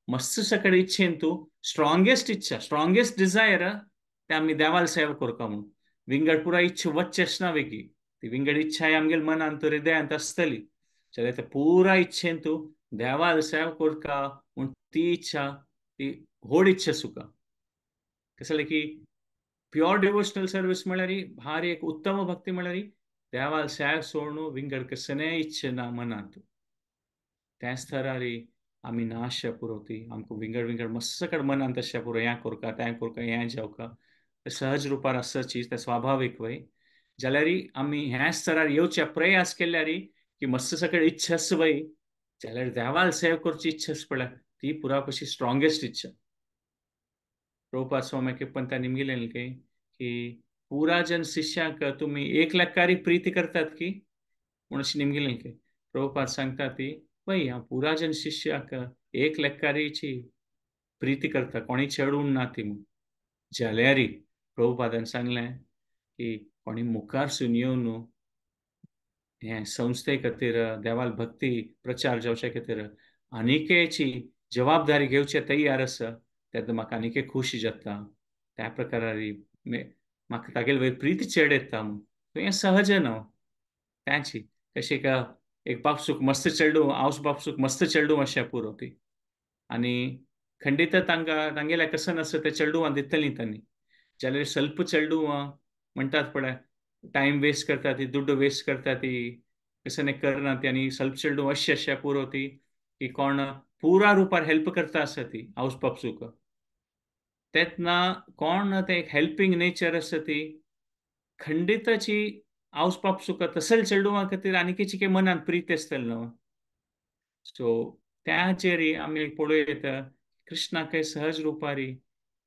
मस्त सकट इच्छेन तूं स्ट्रॉंगेस्ट इच्छा, स्ट्रॉंगेस्ट डिजायर ते आमी देवाल सेवा करता म्हूण. विंगड पुरा इच्छा वच्चे आसना वेगी, ती विंगड इच्छा आमगेले मनांत हृदयांत आसतली, जाल्यार ते पुरा इच्छेन तूं देवाल सेवा करता म्हूण ती इच्छा ती व्हड इच्छा सुका. कसलें की प्युअर डिवोशनल सर्वीस म्हळ्यार भारी एक उत्तम भक्ती म्हळ्यार देवाल सेवा सोडून विंगड कसलें इच्छा ना मनांत. त्या स्तरारी आमी ना आशा पुरो ती आमकां विंगड विंगड मस्त सकट मनांत आशा पुरो, हें करका तें करका हें जावका, सहज रुपार आसची तें स्वाभावीक वय. जाल्यार आमी ह्या स्तरार येवचे प्रयास केल्यार की मस्त सकट इच्छा आसा वय, जाल्यार देवाल सेवा करची इच्छा आसा पळय ती पुरा कशी स्ट्रॉंगेस्ट इच्छा. प्रभुपाद स्वामी पण त्या निमगिलें की पुरा जन शिष्याक तुमी एक लाखारी प्रीती करतात की म्हूण अशें निमगिलें. प्रभुपाद सांगता ती वय हांव पुरा जन शिष्याक एक लेखारीची प्रीती करता, कोणी चेडून ना ती म्हूण. जाल्यार प्रभुपादान सांगलें की कोणी मुखारसून येवन हें संस्थे खातीर देवाल भक्ती प्रचार जावचे खातीर आनिकेची जबाबदारी घेवचे तयार आसा तेन्ना म्हाका आनिके खुशी जाता, त्या प्रकारारी म्हाका तागेले वयर प्रीती चेड येता म्हूण. हें सहज न्हू त्याची कशें का एक बापसूक मस्त चेडूं आवस बापसूक मस्त चेडूं अशें पुरो ती आनी खंडित तांकां तांगेल्या कसन आसा ते चेडुवां दितलीं तांणी, जाल्यार स्वल्प चेडुवां म्हणटात पळय टायम वेस्ट करता ती, दुड्ड वेस्ट करता ती, कसन करना ती आनी स्वल्प चेडूं अशें अशें पुरो ती की कोण पुरा रुपार हेल्प करता आसा ती आवस बापसूक, तेन्ना कोण तें एक हेल्पींग नेचर आसा ती खंडिताची आवस बापसूक तसल चेडुवां खातीर आनीकेची के मनांत प्रीत आसतली न्हू. सो त्याचेर आमी पळोवं येता कृष्णाक सहज रुपारी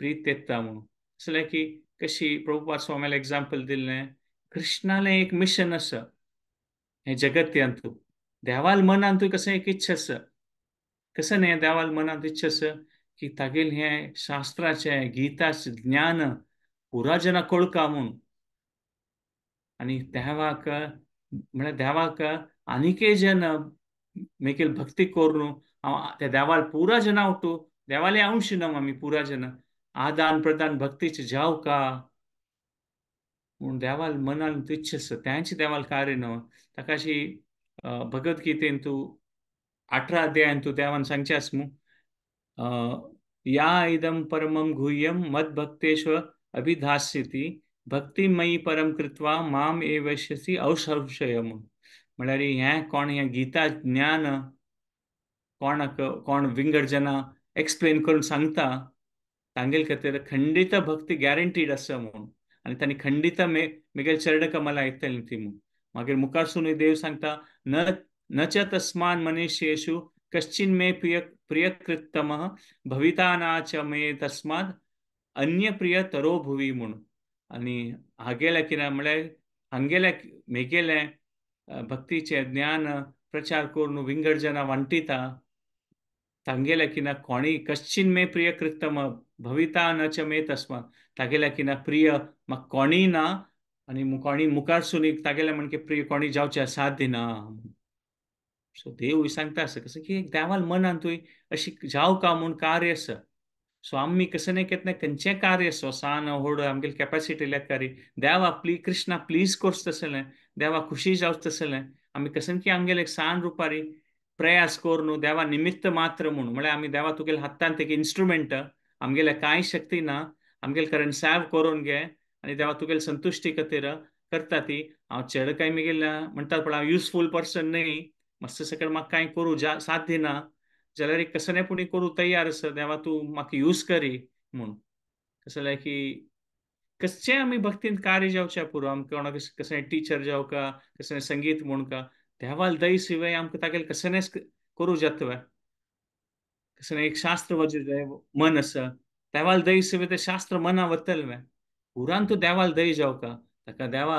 प्रीत येता म्हणून. असलें की कशी प्रभुपाद स्वामीले एग्जाम्पल दिल्लें, कृष्णालें एक मिशन आसा हें जगत्यांतू, देवाल मनांतूय कसं एक इच्छा आसा, कसं न्ही देवाल मनांत इच्छा आसा की तागेलें हें शास्त्राचें गीताचें ज्ञान पुरा जना कळका म्हूण. आनी देवाक म्हळ्यार देवाक आनीकय जन मेकेल भक्ती करून हांव त्या देवाल पुरा जना उठू, देवाले अंश न्हू आमी पुरा जन आदान प्रदान भक्तीचे जावका म्हूण देवाल मनान इच्छा आसा, त्यांचे देवाल कार्य न्हू. ताका अशी भगवद्गीतेन तूं 18 अध्यायान तूं देवान सांगचें आसा मू, या इदं परमं गुह्यं मद्भक्तेष्व अभिधास्यति भक्तिमयी परम कृत्वा माम एवश्यसि औसंशय म्हूण. म्हळ्यार हें कोण हें गीता ज्ञान कोणाक कोण विंगड जना एक्सप्लेन करून सांगता तांगेले खातीर खंडित भक्ती गॅरंटीड आसा म्हूण, आनी तांणी खंडित मेगेल चरणकमला येतली ती म्हूण. मागीर मुखारसूनय देव सांगता न न च तस्मान मनीषेषु कश्चिन मे प्रिय प्रियकृत्तमः भविता ना च मे तस्मात् अन्य प्रिय तरो भुवी म्हूण. आनी हागेल्या कितें म्हळ्यार हांगेल्या मेगेलें भक्तीचें ज्ञान प्रचार करून विंगड जना वांटिता तांगेल्या किना कोणी कश्चिन मे प्रिय कृत्तम भविता न च मे तस्मात्, तागेल्या किना प्रिय म्हाका कोणी ना आनी कोणी मुखारसून तागेल्या म्हणके प्रिय कोणी जावचें साध्य ना. सो देवूय सांगता आसा कसं की एक देवाल मनांतूय अशी जावका म्हूण कार्य आसा. सो आमी कसं न्ही केन्ना खंयचें कार्य आसा सान व्हड आमगेली कॅपॅसिटी लेखारी देवा प्लीज कृष्णा प्लीज कोर्स तसलें देवा खुशी जावच तसलें आमी कसं की आमगेले एक सान रुपारी प्रयास करून देवा निमित्त मात्र म्हूण, म्हळ्यार आमी देवा तुगेल्या हातांत एक इन्स्ट्रुमेंट, आमगेल्या कांय शक्ती ना, आमगेले कारण सेव करून घे आनी देवा तुगेले संतुश्टी खातीर करता ती. हांव चड कांय मेगेल्या म्हणटात पण हांव युजफूल पर्सन न्ही, मस्त सकयल म्हाका कांय करूं साध्य ना, जाल्यार कसलें पुणी करूं तयार आसा देवा तूं म्हाका यूज करी म्हूण. कसलें की कसचें आमी भक्तीन कार्य जावचें पुरो, आमकां कोणाक कसलें टिचर जावका, कसलें संगीत म्हूण का, देवाल दय शिवाय आमकां तागेलें कसलेंच करूं जाता. कसलें एक शास्त्र वजें मन आसा, देवाल दय शिवाय तें शास्त्र मना वतलें. पुरान तूं देवाल दय जावका, ताका देवा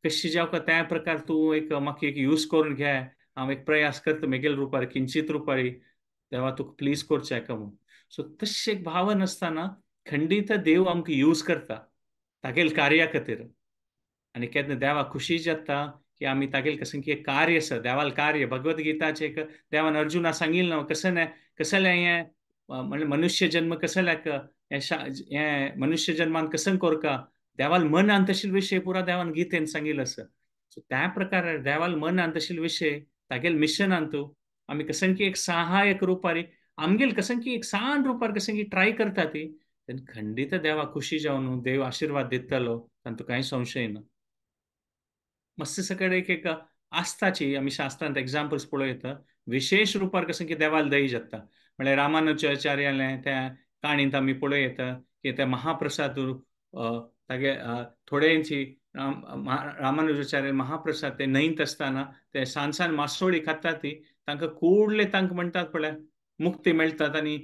कशी जावका त्या प्रकार तूं एक म्हाका एक यूज करून घे, हांव एक प्रयास करता मेगेल रुपार किंचित रुपारी देवा तुका प्लीज करचें एका म्हूण. सो तशें एक भावन आसतना खंडीत देव आमकां यूज करता तागेल कार्या खातीर. आनी केन्ना देवा खुशी जाता की आमी तागेल कसलें की एक कार्य आसा, देवाल कार्य भगवद्गीताचें एक देवान अर्जुना सांगिल्लें ना कसलें कसलें हें म्हणल्यार मनुष्य जन्म कसल्याक हें मनुष्य जन्मान कसं करका, देवाल मनान तशें विशय पुरा देवान गीतेन सांगिल्लो आसा. सो त्या प्रकार देवाल मनान तशें विशय तागेल मिशनान तूं आमी कसं की एक सहायक रुपारी आमगेल कसं की एक सान रुपार कसं की ट्राय करता ती, तेन्ना खंडीत देवा खुशी जावन देव आशिर्वाद दितलो, तांतूं कांय संशय ना. मस्त सगळे एक एक आसताची आमी शास्त्रांत एग्जाम्पल्स पळयता, विशेष रुपार कसं की देवाल दही जाता. म्हळ्यार रामानुजाचार्यालें त्या काणींत आमी पळयता की त्या महाप्रसाद तागे थोड्यांची रामानुजाचार्य महाप्रसाद ते न्हंयत आसतना ते सान सान मासोळी खाता ती तांकां कुडले तांकां म्हणटात पळय मुक्ती मेळटात आनी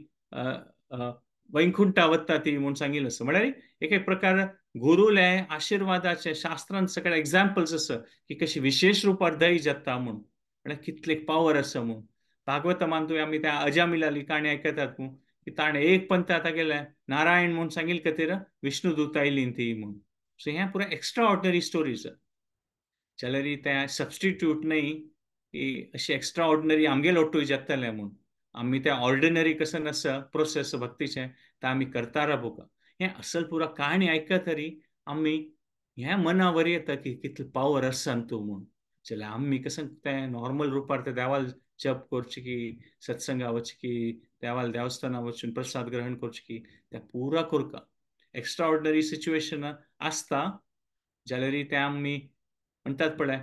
वैकुंठा वता ती म्हूण सांगिल्लें आसा. म्हळ्यार एक एक प्रकार गुरुले आशिर्वादाचे शास्त्रांत सगळे एग्जाम्पल्स आसा की कशी विशेष रुपार दही जाता म्हूण, म्हळ्यार कितले पावर आसा म्हूण. भागवतमान तुवें आमी त्या अजामिलाली काणी आयकतात म्हूण की ताणें एक पंथ तागेलें नारायण म्हूण सांगिल्ले खातीर विष्णु दूत आयली ती म्हूण. सो हें पुराय एक्स्ट्रा ऑर्डिनरी स्टोरीज जाल्यार तें सबस्टिट्यूट न्हय की अशी एक्स्ट्रा ऑर्डिनरी आमगेल ओटूय जातलें म्हूण. आमी तें ऑर्डिनरी कसं आसा प्रोसेस भक्तीचें तें आमी करता राबोवका. हें असल पुरा काणी आयकत तरी आमी हें मनावर येता की कितलें पावर आसा तूं म्हूण. जाल्यार आमी कसं तें नॉर्मल रुपार तें देवाल जप करचें की सत्संगा वचचें की देवाल देवस्थाना वचून प्रसाद ग्रहण करचें की तें पुरा करका. एक्स्ट्रा ऑर्डिनरी सिच्युएशन आसता जाल्यार तें आमी म्हणटात पळय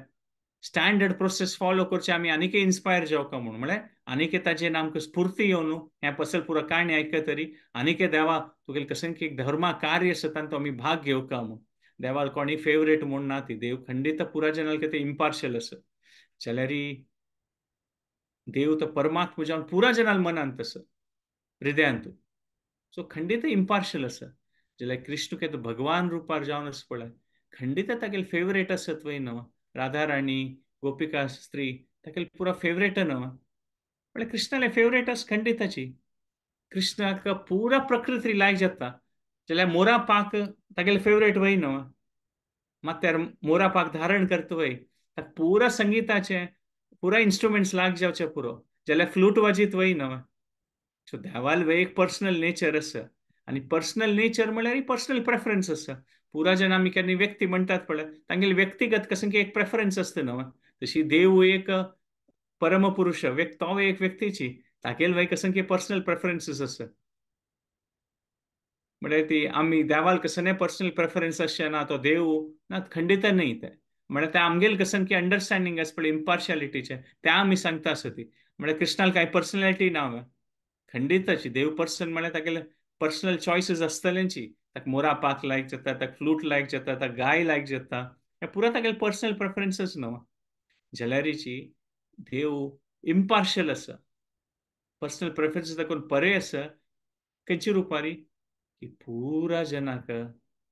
स्टँडर्ड प्रोसेस फॉलो करचें, आमी आनीकय इन्स्पायर जावका म्हूण. म्हळ्यार आनीक ताजेर आमकां स्फूर्ती येवन हें पसल पुरा काणी आयकत तरी आनीक देवा तुगेलें कसं की एक धर्मा कार्य आसा तांतूं आमी भाग घेवका म्हूण. देवाल कोणी फेवरेट म्हूण ना ती, देव खंडीत पुरा जनाल ते इम्पार्शल आसा. जाल्यार देव तो परमात्मा जावन पुरा जनाल मनांत आसा हृदयांत, सो खंडीत इम्पार्शल आसा. जाल्यार कृष्ण के तो भगवान रुपार जावन आसा पळय, खंडीत तागेले फेवरेट आसत वय न्हू, राधा राणी गोपिका स्त्री तागेले पुरा फेवरेट न्हू, म्हळ्यार कृष्णाले फेवरेट आसा खंडिताची. कृष्णाक पुरा प्रकृती लायक जाता. जाल्यार मोरा पाक तागेले फेवरेट वय न्हू, मात मोरा पाक धारण करता वय, ताका पुरा संगीताचें पुरा इन्स्ट्रुमेंट्स लाग जावचे पुरो. जाल्यार फ्लूट वाजीत वय न्हू. सो देवाल वय एक पर्सनल नेचर आसा आनी पर्सनल नेचर म्हळ्यार पर्सनल प्रेफरन्स आसा. पुरा जेन्ना आमी केन्ना व्यक्ती म्हणटात पळय तांगेले व्यक्तिगत कसं की एक प्रेफरन्स आसता न्हू, तशी देव एक परमपुरुष तो एक व्यक्तीची तागेल वय कसं की पर्सनल प्रेफरन्सीस आसा. म्हळ्यार ती आमी देवाल कसं पर्सनल प्रेफरन्स आसचें ना, तो देव ना खंडीत न्हय तें. म्हळ्यार तें आमगेल कसं की अंडरस्टँडींग आसा पळय इम्पार्शियलिटीचें तें आमी सांगता आसा ती. म्हळ्यार कृष्णाल कांय पर्सनॅलिटी ना खंडीताची, देव पर्सन म्हळ्यार तागेले पर्सनल चॉयसीस आसतलेंची. ताका मोरा पाक लायक जाता, ताका फ्लूट लायक जाता, ताका गाय लायक जाता, हें पुरा तागेले पर्सनल प्रेफरन्सीस न्हू. जाल्यारीची देव इम्पार्शल आसा, पर्सनल प्रेफरन्सीस दाखोवन परे आसा खंयची रुपारी की पुरा जनाक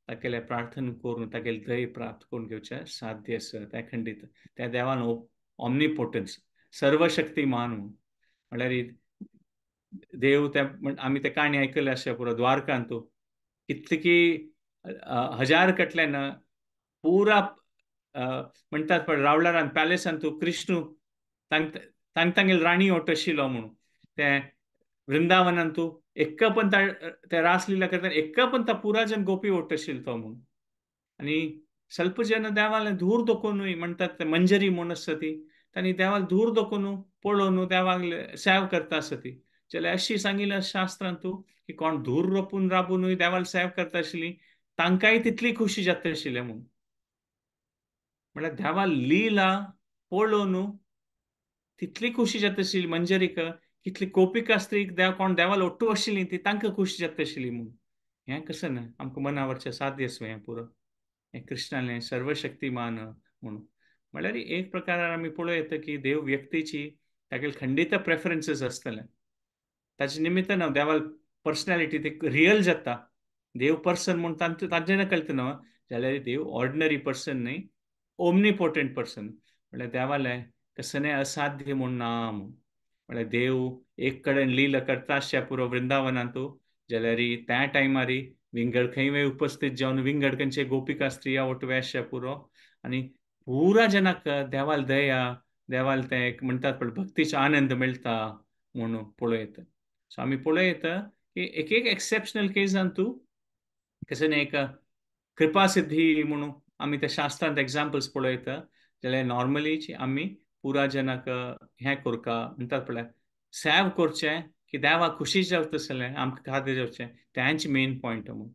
तागेलें प्रार्थना करून तागेलें दय प्राप्त करून घेवचें साध्य आसा. तें खंडीत त्या देवान ऑमनीपोटन्स सर्वशक्तिमान म्हूण. म्हळ्यार देव त्या आमी ते काणी आयकल्ले आसा पुरो द्वारकांत कितले की हजार कटल्यान पुरा म्हणटात पळय रावळारान पॅलेसान तूं कृष्ण तांग तांगेल राणी ओट आशिल्लो म्हणून. तें वृंदावनान तूं एक्क पण त्या रासलीला करता एक्क पण ता पुरा जन गोपी ओट आशिल्लो तो म्हणून. आनी स्वल्प जन देवाले धूर दोकोनूय म्हणटात ते मंजरी म्हूण आसता ती, तांणी देवाक धूर दोकोनू पळोवन देवाक सेव करता आसता ती. जाल्यार अशी सांगिल्लें शास्त्रांत तूं की कोण धूर रोपून राबूनूय देवाक सेव करता आशिल्ली तांकांय तितली खुशी जाता आशिल्लें म्हूण. म्हळ्यार देवा लीला पळोवन तितली खुशी जाता आशिल्ली मंजरीक कितली गोपिका स्त्रीक देव कोण देवाल ओट्टू आशिल्ली ती तांकां खुशी जाता आशिल्ली म्हूण. हें कसं ना आमकां मनावरचें साध्य आसा हें पुरो, हें कृष्णालें सर्वशक्तिमान म्हणून. म्हळ्यार एक प्रकारान आमी पळोवं येता की देव व्यक्तीची तागेले खंडीत प्रेफरन्सीस आसतले, ताचे निमित्तान देवाल पर्सनॅलिटी ते रियल जाता. देव पर्सन म्हूण तांचे ना कळटा न्हू, जाल्यार देव ऑर्डिनरी पर्सन न्हय, ओमनीपोटंट पर्सन. म्हळ्यार देवालें कसलें असाध्य म्हूण ना म्हूण. म्हळ्यार देव एक कडेन लीला करता आसच्या पुरो वृंदावनांतू, जाल्यार त्या टायमार विंगड खंय वय उपस्थित जावन विंगड खंयचे गोपिका स्त्रिया ओटवे आसच्या पुरो, आनी पुरा जनाक देवाल दया, देवाल तें एक म्हणटात पळय भक्तीचो आनंद मेळटा म्हणून पळोवं येता. सो आमी पळोवं येता की एक एक एक्सेप्शनल केसान तूं कशें एक कृपा सिद्धी म्हणून आमी त्या शास्त्रांत एग्जाम्पल्स पळोवं येता. जाल्यार नॉर्मली आमी पुरा जनाक हें करका म्हणटात पळय सेव करचें की देवाक खुशी जावता आसलें आमकां खाद्य जावचें, तेंच मेन पॉयंट म्हणून.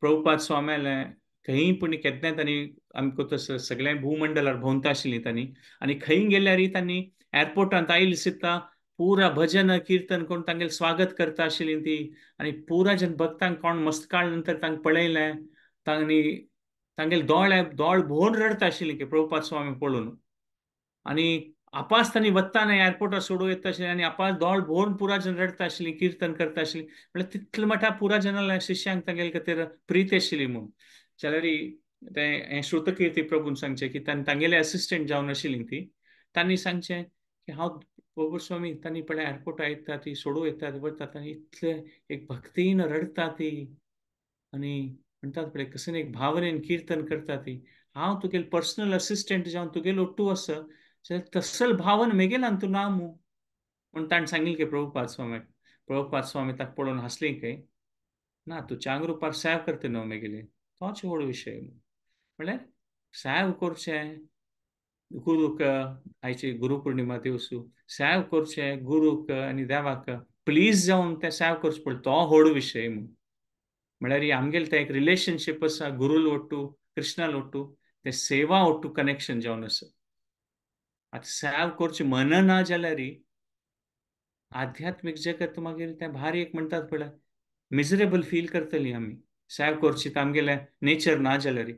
प्रभुपाद स्वाम्यालें खंय पूण केन्ना तांणी आमकां तसो सगळ्या भूमंडलार भोंवता आशिल्लीं तांणी, आनी खंय गेल्यार तांणी एअरपोर्टांत आयली सुद्दां पुरा भजन किर्तन करून तांगेलें स्वागत करता आशिल्लीं ती. आनी पुरा जन भक्तांक कोण मस्त काळ नंतर तांकां पळयलें, तांणी तांगेले दोळे दोळ भोवन रडता आशिल्लीं की प्रभुपाद स्वामी पळोवन. आनी आपास तांणी वत्ताना एअरपोर्टार सोडूं येता आशिल्लें आनी आपास दोळ भोवन पुरा जन रडता आशिल्लीं, किर्तन करता आशिल्लीं. म्हळ्यार तितले मठा पुरा जनाल्या शिष्यांक तांगेले खातीर प्रीत आशिल्ली म्हूण. जाल्यार तें हें श्रुतकीर्ती प्रभून सांगचें की तांगेले असिस्टंट जावन आशिल्लीं ती, तांणी सांगचें की हांव प्रभु स्वामी तांणी पळय एअरपोर्टार येता ती सोडूं येतात वतात आनी इतले एक भक्तीन रडटा ती आनी म्हणटात पळय कसलें एक भावनेन किर्तन करता ती. हांव तुगेले पर्सनल असिस्टंट जावन तुगेलो ओट्टू आसा जाल्यार तसल भावन मेगेल्यान तूं ना मू म्हूण ताणें सांगिल्लें की प्रभुपाद स्वामीक. प्रभुपाद स्वामी ताका पळोवन हांसली काय ना तूं चांग रुपार सेव करता न्हू मेगेली, तोच व्हड विशय. म्हळ्यार सेव करचें गुरूक, आयची गुरुपुर्णिमा दिवसू सेव करचें गुरूक आनी देवाक प्लीज जावन तें सेव करचें पडटा, तो व्हड विशय म्हूण. म्हळ्यार आमगेलें तें एक रिलेशनशीप आसा गुरूल ओट्टू कृष्णाल ओट्टू, तें सेवा ओट्टू कनेक्शन जावन आसा. आतां सेव करचें मन ना जाल्यार आध्यात्मीक जगत मागीर तें भारी एक म्हणटात पळय मिजरेबल फील करतली आमी सेव करची आमगेलें नेचर ना जाल्यार.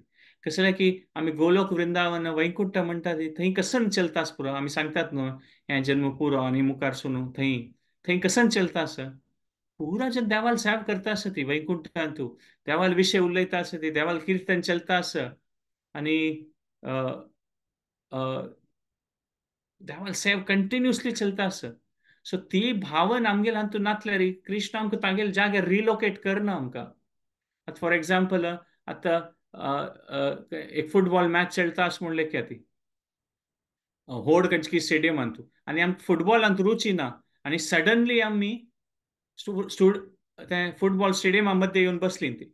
कसलें की आमी गोलोक वृंदावन वैकुंठ म्हणटात थंय कसन चलता आसा पुरो, आमी सांगतात न्हू हें जन्म पुरो आनी मुखार सुनू थंय थंय कसन चलता आसा पुरा जन देवाल सेव करता आसा ती वैकुंठांतू, देवाल विशय उलयता आसा ती, देवाल किर्तन चलता आसा आनी देवाल सेव कंटिन्युअसली चलता आसा. सो ती भावन आमगेले हातूंत नासल्यार कृष्ण आमकां तागेले जाग्यार रिलोकेट करना आमकां. आतां फॉर एग्जाम्पल आतां एक फुटबॉल मॅच चलता अशें म्हणलें की ती होड खंयची स्टेडियमांतू आनी आमकां फुटबॉलांत रुची ना आनी सडनली आमी ते फुटबॉल स्टेडियमा मध्ये येवन बसली ती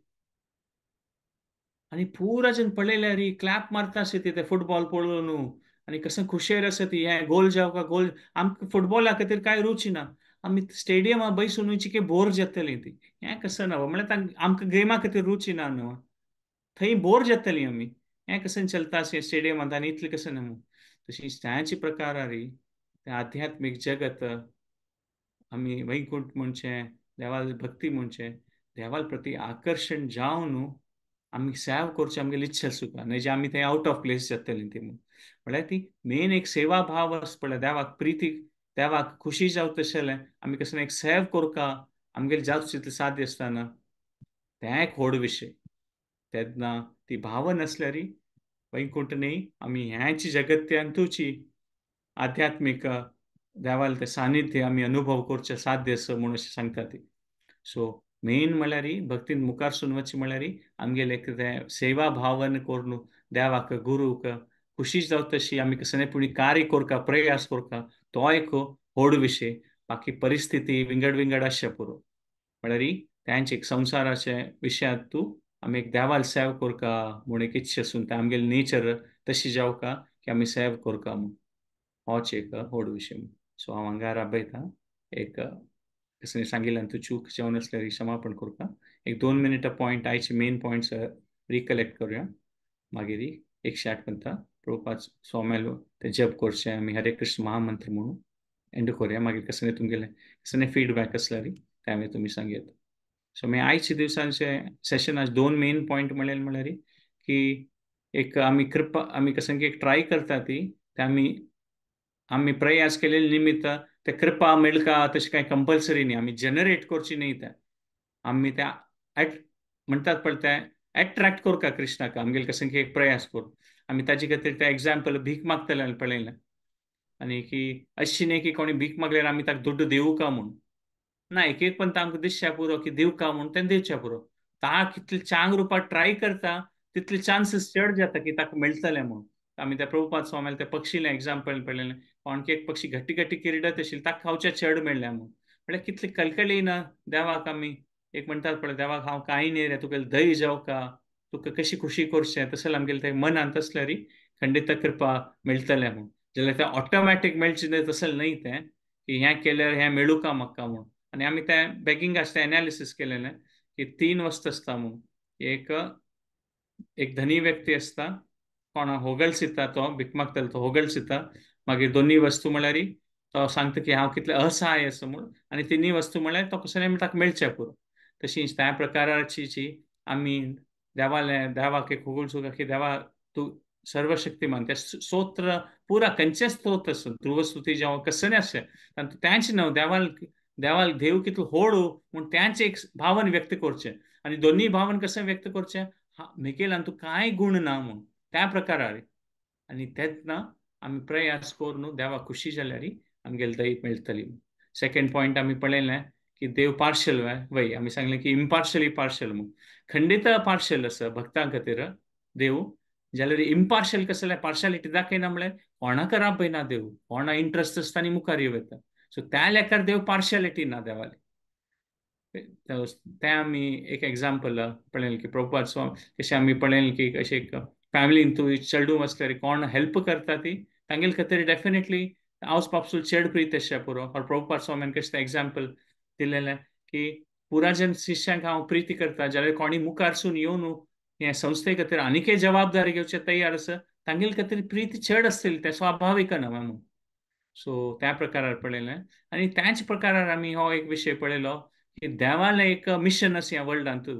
आनी पुरा जन पळयल्यार क्लॅप मारता आसा ती ते फुटबॉल पळोवन आनी कसं खुशेर आसा ती हें गोल जावं का गोल. आमकां फुटबॉला खातीर कांय रुची ना, आमी स्टेडियमा बैसून चिके बोर जातली ती. हें कसं ना म्हळ्यार आमकां गेमा खातीर रुची ना न्हू, थंय बोर जातली आमी. हें कसं चलता अशें स्टेडियमांत आनी इतलें कसं ना म्हूण. तशी त्याचे प्रकारारी तें आध्यात्मीक जगत आमी वैकुंठ म्हणचें, देवाल भक्ती म्हणचें, देवाल प्रती आकर्शण जावन आमी सेव करचें आमगेली इच्छा सुद्दां न्हय जे आमी थंय आवट ऑफ प्लेस जातली ती म्हूण. म्हळ्यार ती मेन एक सेवा भाव आसा पळय, देवाक प्रिती देवाक खुशी जावं तशें आमी कसलें एक सेव करका आमगेले जावचें तितलें साध्य आसतना तें एक व्हड विशय. तेन्ना ती भाव नासल्यार वैकुंठ न्हय आमी ह्याच जगत्यांतूची आध्यात्मीक देवाल तें सानिध्य आमी अनुभव करचें साध्य आसा म्हूण अशें सांगता ती. सो मेन म्हळ्यार भक्तीन मुखार सून वचचें म्हळ्यार आमगेलें एक तें सेवा भावन करून देवाक गुरूक खुशी जावं तशी आमी कसलें पूण कार्य करका प्रयास करका तो एक व्हड विशय. बाकी परिस्थिती विंगड विंगड आसचें पुरो. म्हळ्यार तेंच एक संवसाराचे विशयांत तूं आमी एक देवाल सेव करका म्हूण एक इच्छा आसून तें आमगेलें नेचर तशी जावका की आमी सेव करका म्हूण, होच एक व्हड विशय. सो हांव हांगा राबयता एक कसलें सांगिल्ल्यान तूं चूक जावन आसल्यार क्षमापण करता. एक 2 मिनटां पॉयंट आयचे मेन पॉयंट्स रिकलेक्ट करूया, मागीर 108 म्हणटा प्रभुपाद स्वाम्यालो ते जप करचें आमी हरे कृष्ण महामंत्र म्हणून एंड करूया. मागीर कसलें तुमगेलें कसलें फीडबॅक आसल्यार ते आमी तुमी सांगयत. सो मागीर आयच्या दिवसांचे सेशन आज दोन मेन पॉयंट म्हणल्यार की एक आमी कृपा आमी कसं की एक ट्राय करता ती ते आमी आमी प्रयास केलेले निमित्त ते कृपा मेळका तशें कांय कंपल्सरी न्ही, आमी जनरेट करची न्ही. ते आमी त्या म्हणटात पळय ते एट्रॅक्ट करका कृष्णाक आमगेले कसं की एक प्रयास करून आमी ताजे खातीर ते एग्जाम्पल भीक मागतले पळयलें. आनी की अशी न्ही की कोणी भीक मागल्यार आमी ताका दुड्डू दिवू का म्हूण ना, एक एक पण आमकां दिसच्या पुरो की दिवं का म्हूण तें दिवच्या पुरो. ता कितले चांग रुपार ट्राय करता तितले चान्सीस चड जाता की ताका मेळटलें म्हूण. आमी त्या प्रभुपाद स्वामीले त्या पक्षीलें एग्जाम्पल पळयलें, कोणकी एक पक्षी घट्टी घट्टी किरडत आशिल्ली ताका खावच्या चड मेळ्ळें म्हूण. म्हळ्यार कितले कलकली ना देवाक आमी एक म्हणटात पळय देवाक हांव कांय न्ही रे, तुका दही जावका, तुका कशी खुशी करचें तशें आमगेलें तें मनांत आसल्यार खंडीत कृपा मेळटलें म्हूण. जाल्यार तें ऑटोमॅटीक मेळचें न्हय तशें न्हय तें की हें केल्यार हें मेळूं का म्हाका म्हूण. आनी आमी तें बेगींग आसता एनालिसीस केलेलें की तीन वस्तू आसता म्हूण. एक एक धनी व्यक्ती आसता कोणा होगळसिता तो भीक मागतलो तो होगळसिता, मागीर दोनी वस्तू म्हळ्यार तो सांगता की हांव कितलें असहाय आसा म्हूण, आनी तिनूय वस्तू म्हळ्यार तो कसलें ताका मेळचें पुरो. तशीच त्या प्रकाराची जी आमी देवाले देवाक एक होगळसूंक की देवा तूं सर्वशक्तिमान, त्या स्तोत्र पुरा खंयचें स्तोत्र आसूं ध्रुवस्तुती जावं कसलें आसचें तातूंत तेंच न्हू देवाल देवाल देव कितलो होडू म्हूण तेंच एक भावन व्यक्त करचें. आनी दोनूय भावन कशें व्यक्त करचें, म्हगेल्यान तूं कांय गूण ना म्हूण त्या प्रकारार. आनी तेन्ना आमी प्रयास करून देवाक खुशी जाल्यार आमगेले दही मेळटली. सेकंड पॉयंट आमी पळयलें की देव पार्शल वय, आमी सांगलें की इम्पार्शली पार्शल म्हूण. खंडीत पार्शल आसा भक्तां खातीर देव, जाल्यार इम्पार्शल कसलें पार्शालिटी दाखयना म्हळ्यार कोणाक राबयना देव, कोणा इंट्रस्ट आसता आनी मुखार येवं येता. सो त्या लेखार देव पार्शालिटी ना देवाली. तें आमी एक एग्जाम्पल पळयलें की प्रभुपाद स्वामी कशें आमी पळयलें की अशें एक फॅमिलीन तूं चेडूं आसल्यार कोण हेल्प करता ती तांगेले खातीर डेफिनेटली आवस बापसूल चेड प्रीत आसच्या पुरो. और प्रभुपाद स्वामीन कशें तें एग्जाम्पल दिलेलें की पुराजन शिष्यांक हांव प्रिती करता, जाल्यार कोणी मुखारसून येवन हे संस्थे खातीर आनीकय जबाबदारी घेवचे तयार आसा तांगेले खातीर प्रीती चड आसतली, तें स्वाभावीक ना म्हणून. सो त्या प्रकारार पळयलें. आनी त्याच प्रकारार आमी हो एक विशय पळयलो की देवालें एक मिशन आसा ह्या वर्ल्डांतू,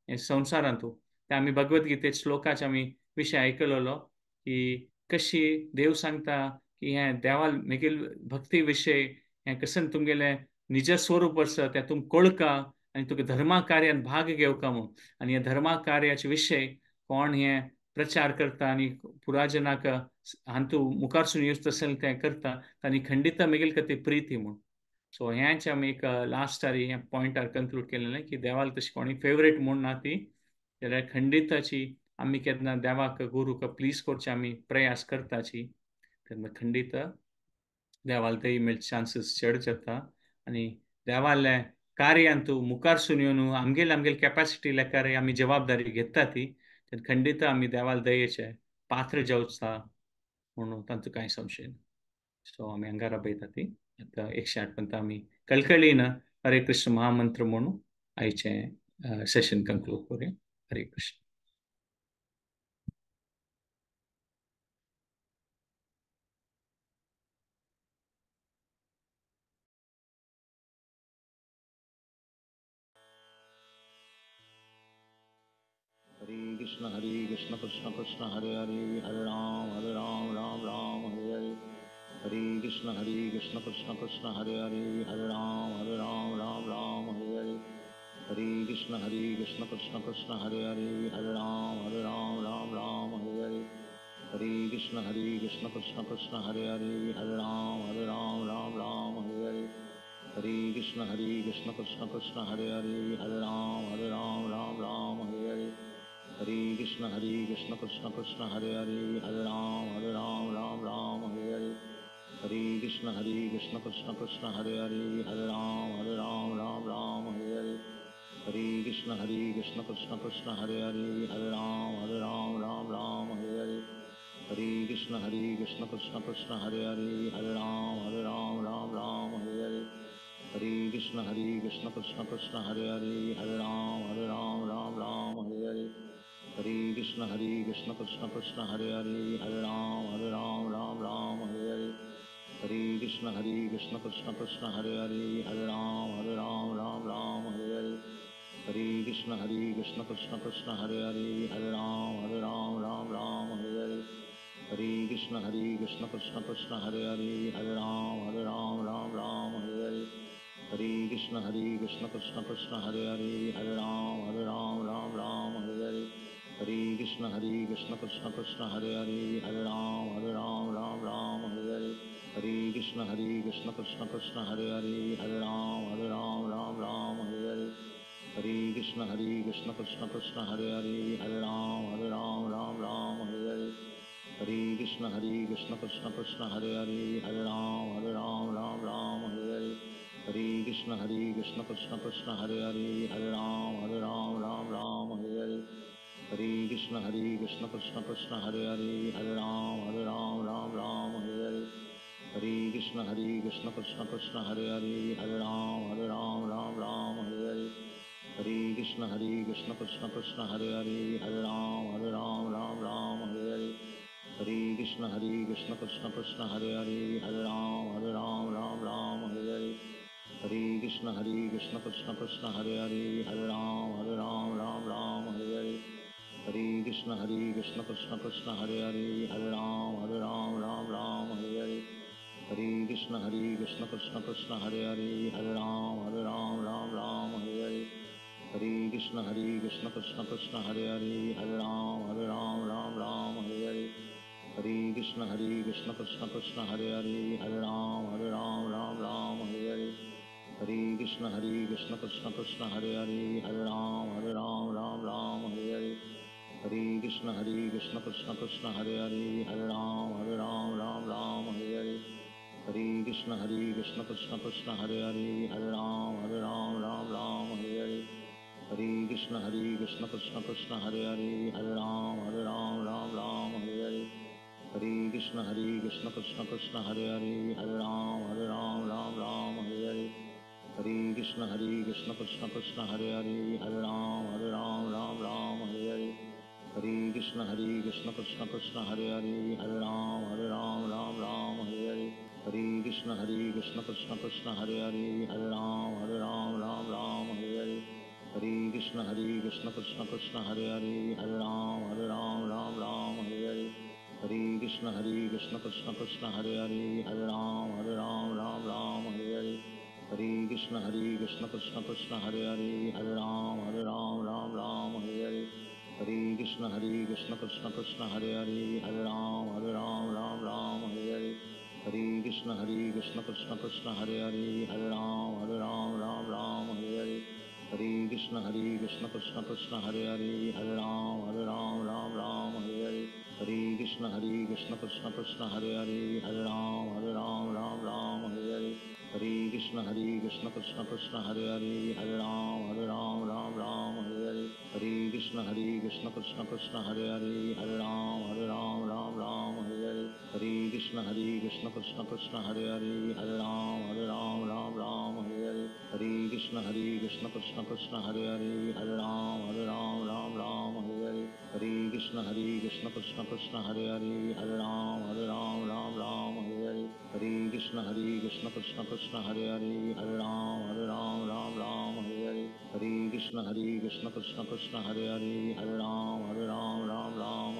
ह्या संवसारांतू. ते आमी भगवद्गीते श्लोकाचे आमी विशय आयकलेलो की कशी देव सांगता की हें देवाल म्हगेल भक्ती विशय हें कशें तुमगेलें निज स्वरूप आसा तें तुम कळका आनी तुका धर्मा कार्यान भाग घेवका म्हूण. आनी ह्या धर्मा कार्याचे विशय कोण हें प्रचार करता आनी पुराजनाक हांतू मुखारसून येवचें तशें तें करता तांणी खंडीत म्हगेले खातीर प्रिती म्हूण. सो हेंच आमी एक लास्टार हें पॉयंटार कंक्लूड केलेलें की देवाक तशी कोणी फेवरेट म्हूण ना ती, जाल्यार खंडिताची आमी केन्ना देवाक गुरूक प्लीज करचे आमी प्रयास करताची तेन्ना खंडीत देवाल तेय मेळचे चान्सीस चड जाता. आनी देवाले कार्यांतू मुखारसून येवन आमगेले आमगेले कॅपॅसिटी लेखार आमी जबाबदारी घेता ती तेन्ना खंडीत आमी देवाल दयेचे पात्र जावचा म्हणून तांचो कांय संशय ना. सो आमी हांगा राबयता ती आतां 108 पर्यंत आमी कळकळीन हरे कृष्ण महामंत्र म्हणून आयचें सेशन कंक्लूड करूया. हरे कृष्ण. हरे कृष्ण कृष्ण कृष्ण हरे हरे, हरे राम राम राम हरे हरे। हरे कृष्ण कृष्ण कृष्ण हरे हरे, हरे राम राम राम हरे हरे। हरे कृष्ण कृष्ण कृष्ण हरे हरे, हरे राम राम राम हरे हरे। हरे कृष्ण कृष्ण कृष्ण हरे हरे, हरे राम राम राम हरे हरे। हरे कृष्ण कृष्ण कृष्ण हरे हरे, हरे राम राम राम हरे हरे। हरे कृष्ण कृष्ण कृष्ण हरे हरे, हरे राम राम राम हरे हरे। हरे कृष्ण कृष्ण कृष्ण हरे हरे, हरे राम राम राम हरे हरे। हरे कृष्ण कृष्ण कृष्ण हरे हरे, हरे राम राम राम हरे हरे। हरे कृष्ण कृष्ण कृष्ण हरे हरे, हरे राम राम राम हरे हरे। हरे कृष्ण कृष्ण कृष्ण हरे हरे, हरे राम राम राम हरे हरे। हरे कृष्ण कृष्ण कृष्ण हरे हरे, हरे राम राम राम हरे हरे। हरे Krishna Hare Krishna Krishna Krishna Hare Hare, Hare Ram Hare Ram Ram Ram Hare Hare. Hare Krishna Hare Krishna Krishna Krishna Hare Hare, Hare Ram Hare Ram Ram Ram Hare Hare. Hare Krishna Hare Krishna Krishna Krishna Hare Hare, Hare Ram Hare Ram Ram Ram Hare Hare. Hare Krishna Hare Krishna Krishna Krishna Hare Hare, Hare Ram Hare Ram Ram Ram Hare Hare. Hare Krishna Hare Krishna Krishna Krishna Hare Hare, Hare Ram Hare Ram Ram Ram Hare Hare. Hare Krishna Hare Krishna Krishna Krishna Hare Hare, Hare Ram Hare Ram Ram Ram Hare Hare. Hare Krishna Hare Krishna Krishna Krishna Hare Hare, Hare Ram Hare Ram Ram Ram Hare Hare. Hare Krishna Hare Krishna Krishna Krishna Hare Hare, Hare Ram Hare Ram Ram Ram Hare Hare. Hare Krishna Hare Krishna Krishna Krishna Hare Hare, Hare Ram Hare Ram Ram Ram Hare Hare. Hare Krishna Hare Krishna Krishna Krishna Hare Hare, Hare Ram Hare Ram Ram Ram Hare Hare. Hare Krishna Hare Krishna Krishna Krishna Hare Hare, Hare Ram Hare Ram Ram Ram Hare Hare. Hare Krishna Hare Krishna Krishna Krishna Hare Hare, Hare Ram Hare Ram Ram Ram Hare Hare. Hare Krishna Hare Krishna Krishna Krishna Hare Hare, Hare Ram Hare Ram Ram Ram Hare Hare. Hare Krishna Hare Krishna Krishna Krishna Hare Hare, Hare Ram Hare Ram Ram Ram Hare Hare. Hare Krishna Hare Krishna Krishna Krishna Hare Hare, Hare Ram Hare Ram Ram Ram Hare Hare. Hare Krishna Hare Krishna Krishna Krishna Hare Hare, Hare Ram Hare Ram Ram Ram Hare Hare. Hare Krishna Hare Krishna Krishna Krishna Hare Hare, Hare Ram Hare Ram Ram Ram Hare Hare. Hare Krishna Hare Krishna Krishna Krishna Hare Hare, Hare Ram Hare Ram Ram Ram Hare Hare. Hare Krishna Hare Krishna Krishna Krishna Hare Hare, Hare Ram Hare Ram Ram Ram Hare Hare. Hare Krishna Hare Krishna Krishna Krishna Hare Hare, Hare Ram Hare Ram Ram Ram Hare Hare. Hare Krishna Hare Krishna Krishna Krishna Hare Hare, Hare Ram Hare Ram Ram Ram Hare Hare. Hare Krishna Hare Krishna Krishna Krishna Hare Hare, Hare Ram Hare Ram Ram Ram Hare Hare. Hare Krishna Hare Krishna Krishna Krishna Hare Hare, Hare Ram Hare Ram Ram Ram Hare Hare. Hare Krishna Hare Krishna Krishna Krishna Hare Hare, Hare Ram Hare Ram Ram Ram Hare Hare. Hare Krishna Hare Krishna Krishna Krishna Hare Hare, Hare Ram Hare Ram Ram Ram Hare Hare. Hare Krishna Hare Krishna Krishna Krishna Hare Hare, Hare Ram Hare Ram Ram Ram Hare Hare. Hare Krishna Hare Krishna Krishna Krishna Hare Hare, Hare Ram Hare Ram Ram Ram Hare Hare. Hare Krishna Hare Krishna Krishna Krishna Hare Hare, Hare Ram Hare Ram Ram Ram Hare Hare. Hare Krishna Hare Krishna Krishna Krishna Hare Hare, Hare Ram Hare Ram Ram Ram Hare Hare. Hare Krishna Hare Krishna Krishna Krishna Hare Hare, Hare Ram Hare Ram Ram Ram Hare Hare. Hare Krishna Hare Krishna Krishna Krishna Hare Hare, Hare Ram Hare Ram Ram Ram Hare Hare. Hare Krishna Hare Krishna Krishna Krishna Hare Hare, Hare Ram Hare Ram Ram Ram Hare Hare. Hare Krishna Hare Krishna Krishna Krishna Hare Hare, Hare Ram Hare Ram Ram Ram Hare Hare. Hare Krishna Hare Krishna Krishna Krishna Hare Hare, Hare Ram Hare Ram Ram Ram Hare Hare. Hare Krishna Hare Krishna Krishna Krishna Hare Hare, Hare Ram Hare Ram Ram Ram Hare Hare. Hare Krishna Hare Krishna Krishna Krishna Hare Hare, Hare Ram Hare Ram Ram Ram Hare Hare. Hare Krishna Hare Krishna Krishna Krishna Hare Hare, Hare Ram Hare Ram Ram Ram Hare Hare. Hare Krishna Hare Krishna Krishna Krishna Hare Hare, Hare Ram Hare Ram Ram Ram Hare Hare. Hare Krishna Hare Krishna Krishna Krishna Hare Hare, Hare Ram Hare Ram Ram Ram Hare Hare. Hare Krishna Hare Krishna Krishna Krishna Hare Hare, Hare Ram Hare Ram Ram Ram Hare Hare. Hare Krishna Hare Krishna Krishna Krishna Hare Hare, Hare Ram Hare Ram Ram Ram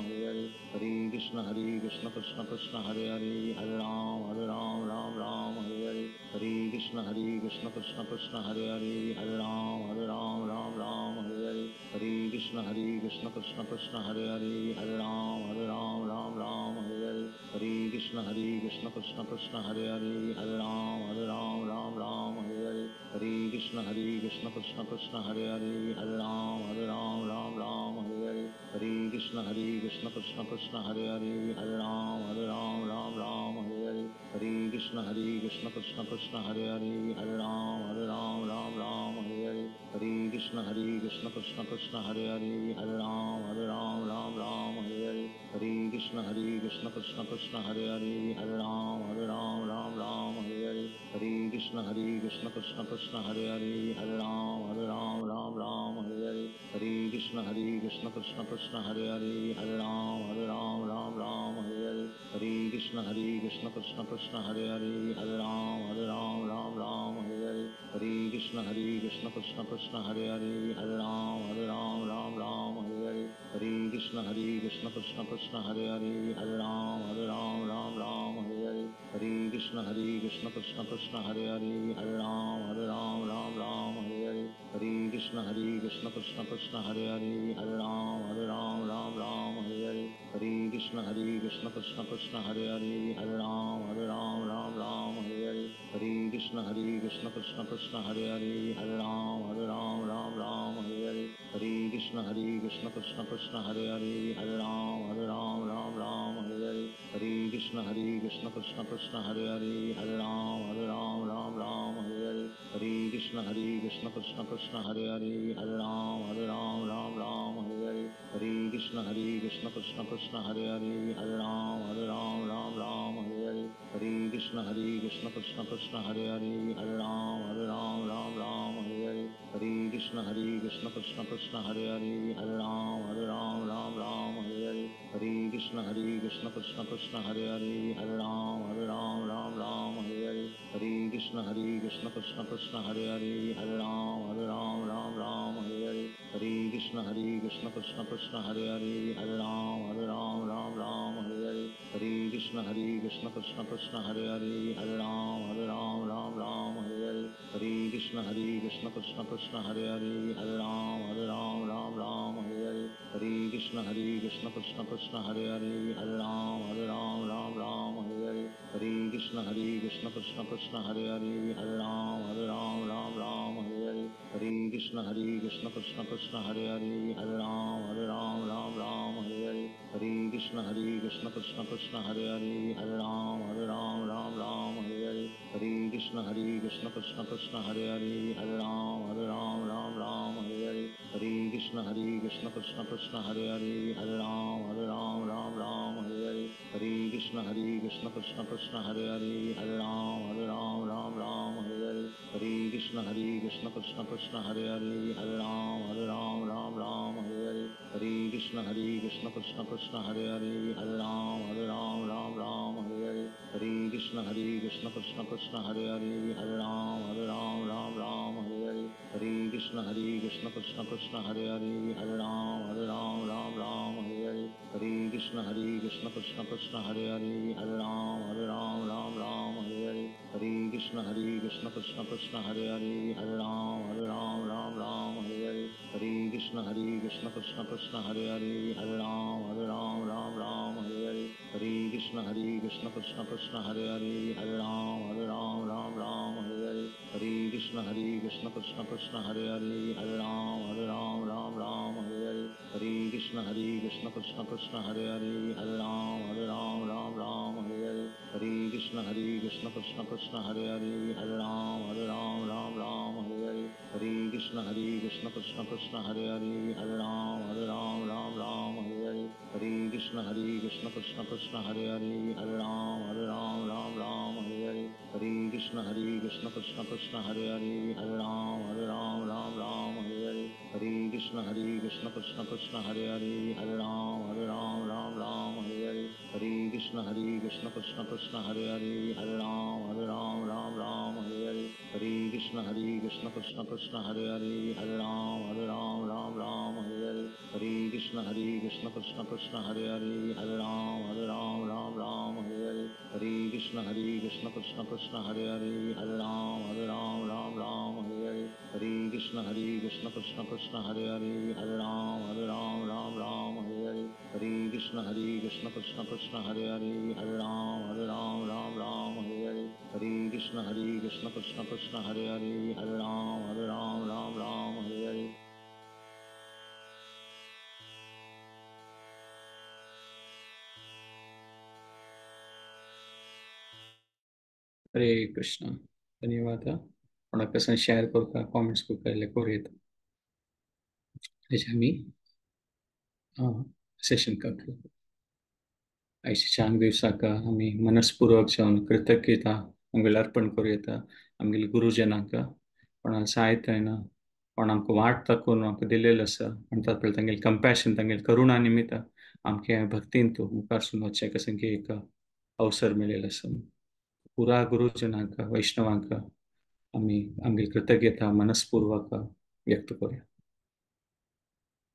Hare Hare. Hare Krishna Hare Krishna Krishna Krishna Hare Hare, Hare Ram Hare Ram Ram Ram Hare Hare. Hare Krishna Hare Krishna Krishna Krishna Hare Hare, Hare Ram Hare Ram Ram Ram Hare Hare. Hare Krishna Hare Krishna Krishna Krishna Hare Hare, Hare Ram Hare Ram Ram Ram Hare Hare. Hare Krishna Hare Krishna Krishna Krishna Hare Hare, Hare Ram Hare Ram Ram Ram Hare Hare. Hare Krishna Hare Krishna Krishna Krishna Hare Hare, Hare Ram Hare Ram Ram Ram Hare Hare. Hare Krishna Hare Krishna Krishna Krishna Hare Hare, Hare Ram Hare Ram Ram Ram Hare Hare. Hare Krishna Hare Krishna Krishna Krishna Hare Hare, Hare Ram Hare Ram Ram Ram Hare Hare. Hare Krishna Hare Krishna Krishna Krishna Hare Hare, Hare Ram Hare Ram Ram Ram Hare Hare. Hare Krishna Hare Krishna Krishna Krishna Hare Hare, Hare Ram Hare Ram Ram Ram Hare Hare. Hare Krishna Hare Krishna Krishna Krishna Hare Hare, Hare Ram Hare Ram Ram Ram Hare Hare. Hare Krishna Krishna Krishna Hare Hare, Hare Ram Ram Ram Hare Hare. Hare Krishna Krishna Krishna Hare Hare, Hare Ram Ram Ram Hare Hare. Hare Krishna Krishna Krishna Hare Hare, Hare Ram Ram Hare Hare. Hare Krishna Krishna Krishna Hare Hare, Hare Ram Ram Hare Hare. Hare Krishna Krishna Krishna Hare Hare, Hare Ram Ram Hare Hare. Hare Krishna Krishna Krishna Hare Hare, Hare Ram Ram Hare Hare. Hare Krishna Krishna Krishna Hare Hare, Hare Ram Ram Hare Hare. Hare Krishna Krishna Krishna Hare Hare, Hare Ram Ram Hare Hare. Hare Krishna Krishna Krishna Hare Hare, Hare Ram Ram Hare Hare. Hare Krishna Krishna Krishna Hare Hare, Hare Ram Ram Hare Hare. Hare Krishna Krishna Krishna Hare Hare, Hare Ram Ram Hare Hare. Hare Krishna Krishna Krishna Hare Hare, Hare Ram Ram Hare Hare. Hare Krishna Krishna Krishna Hare Hare, Hare Ram Ram Hare Hare. Hare Krishna Krishna Krishna Hare Hare, Hare Ram Ram Hare Hare. Hare Krishna Krishna Krishna Hare Hare, Hare Ram Ram Hare Hare. Hare Krishna Krishna Krishna Hare Hare, Hare Ram Ram Hare Hare. Hare Krishna Krishna Krishna Hare Hare, Hare Ram Ram Hare Hare. Hare Krishna Krishna Krishna Hare Hare, Hare Ram Ram Hare Hare. Hare Krishna Krishna Krishna Hare Hare, Hare Ram Ram Hare Hare. Hare Krishna Krishna Krishna Hare Hare, Hare Ram Ram Hare Hare. Hare Krishna Krishna Krishna Hare Hare, Hare Ram Ram Hare Hare. Hare Krishna Krishna Krishna Hare Hare, Hare Ram Ram Hare Hare. Hare Krishna Krishna Krishna Hare Hare, Hare Ram Ram Hare Hare. Hare Krishna Krishna Krishna Hare Hare, Hare Ram Ram Hare Hare. Hare Krishna Krishna Krishna Hare Hare, Hare Ram Ram Hare Hare. Hare Krishna Krishna Krishna Hare Hare, Hare Ram Ram Hare Hare. Hare Krishna Krishna Krishna Hare Hare, Hare Ram Ram Hare Hare. Hare Krishna Krishna Krishna Hare Hare, Hare Ram Ram Hare Hare. Hare Krishna Krishna Krishna Hare Hare, Hare Ram Ram Hare Hare. Hare Krishna Krishna Krishna Hare Hare, Hare Ram Ram Hare Hare. Hare Krishna Krishna Krishna Hare Hare, Hare Ram Ram Hare Hare. Hare Krishna Krishna Krishna Hare Hare, Hare Ram Ram Hare Hare. Hare Krishna Krishna Krishna Hare Hare, Hare Ram Ram Hare Hare. Hare Krishna Krishna Krishna Hare Hare, Hare Ram Ram Hare Hare. Hare Krishna Krishna Krishna Hare Hare, Hare Ram Ram Hare Hare. Hare Krishna Krishna Krishna Hare Hare, Hare Ram Ram Hare Hare. Hare Krishna Krishna Krishna Hare Hare, Hare Ram Ram Hare Hare. Hare Krishna Krishna Krishna Hare Hare, Hare Ram Ram Hare Hare. Hare Krishna Krishna Krishna Hare Hare, Hare Ram Ram Hare Hare. Hare Krishna Krishna Krishna Hare Hare, Hare Ram Ram Hare Hare. Hare Krishna Krishna Krishna Hare Hare, Hare Ram Ram Hare Hare. Hare Krishna Krishna Krishna Hare Hare, Hare Ram Ram Hare Hare. Hare Krishna Krishna Krishna Hare Hare, Hare Ram Ram Hare Hare. Hare Krishna Krishna Krishna Hare Hare, Hare Ram Ram Hare Hare. Hare Krishna Krishna Krishna Hare Hare, Hare Ram Ram Hare Hare. Hare Krishna Krishna Krishna Hare Hare, Hare Ram Ram Hare Hare. Hare Krishna Krishna Krishna Hare Hare, Hare Ram Ram Hare Hare. Hare Krishna. धन्यवाद. कोणाक कसन शेअर करता, कॉमेंट्स करता जाल्यार करूं येता. हेजे आमी सेशन कंक्लूड. आयच्या चांग दिवसाक आमी मनस्पुर्वक जावन कृतज्ञता आमगेले अर्पण करूं येता आमगेले गुरुजनांक, कोणाक साहित्य येना, कोण आमकां वाट दाखोवन आमकां दिलेलो आसा म्हणटात पळय तांगेले कंपॅशन, तांगेले करुणा निमित्त आमच्या भक्तीन तूं मुखार सून वचचें कसं की एक अवसर मेळिल्लो आसा. पुरा गुरुजनांक वैष्णवांक आमी आमगेली कृतज्ञता मनस्पूर्वक व्यक्त करूया.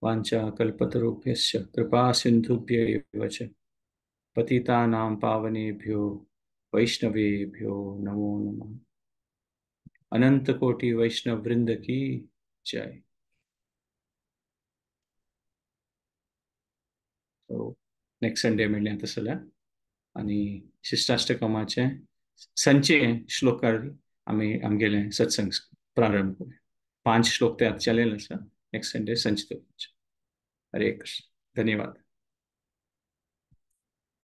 वांछा कल्पतरुभ्यश्च कृपा सिंधुभ्य एव च पतितानां पावनेभ्यो वैष्णवेभ्यो नमो नमः. अनंत कोटि वैष्णव वृंद की जय. सो नेक्स्ट संडे मेळया तसल्या आनी शिष्टाष्टकमाचे संचे श्लोकार आमी आमगेले सत्संग प्रारंभ करूया. 5 श्लोक ते आतां जालेले आसा. नेक्स्ट संडे संचित. हरे कृष्ण. धन्यवाद.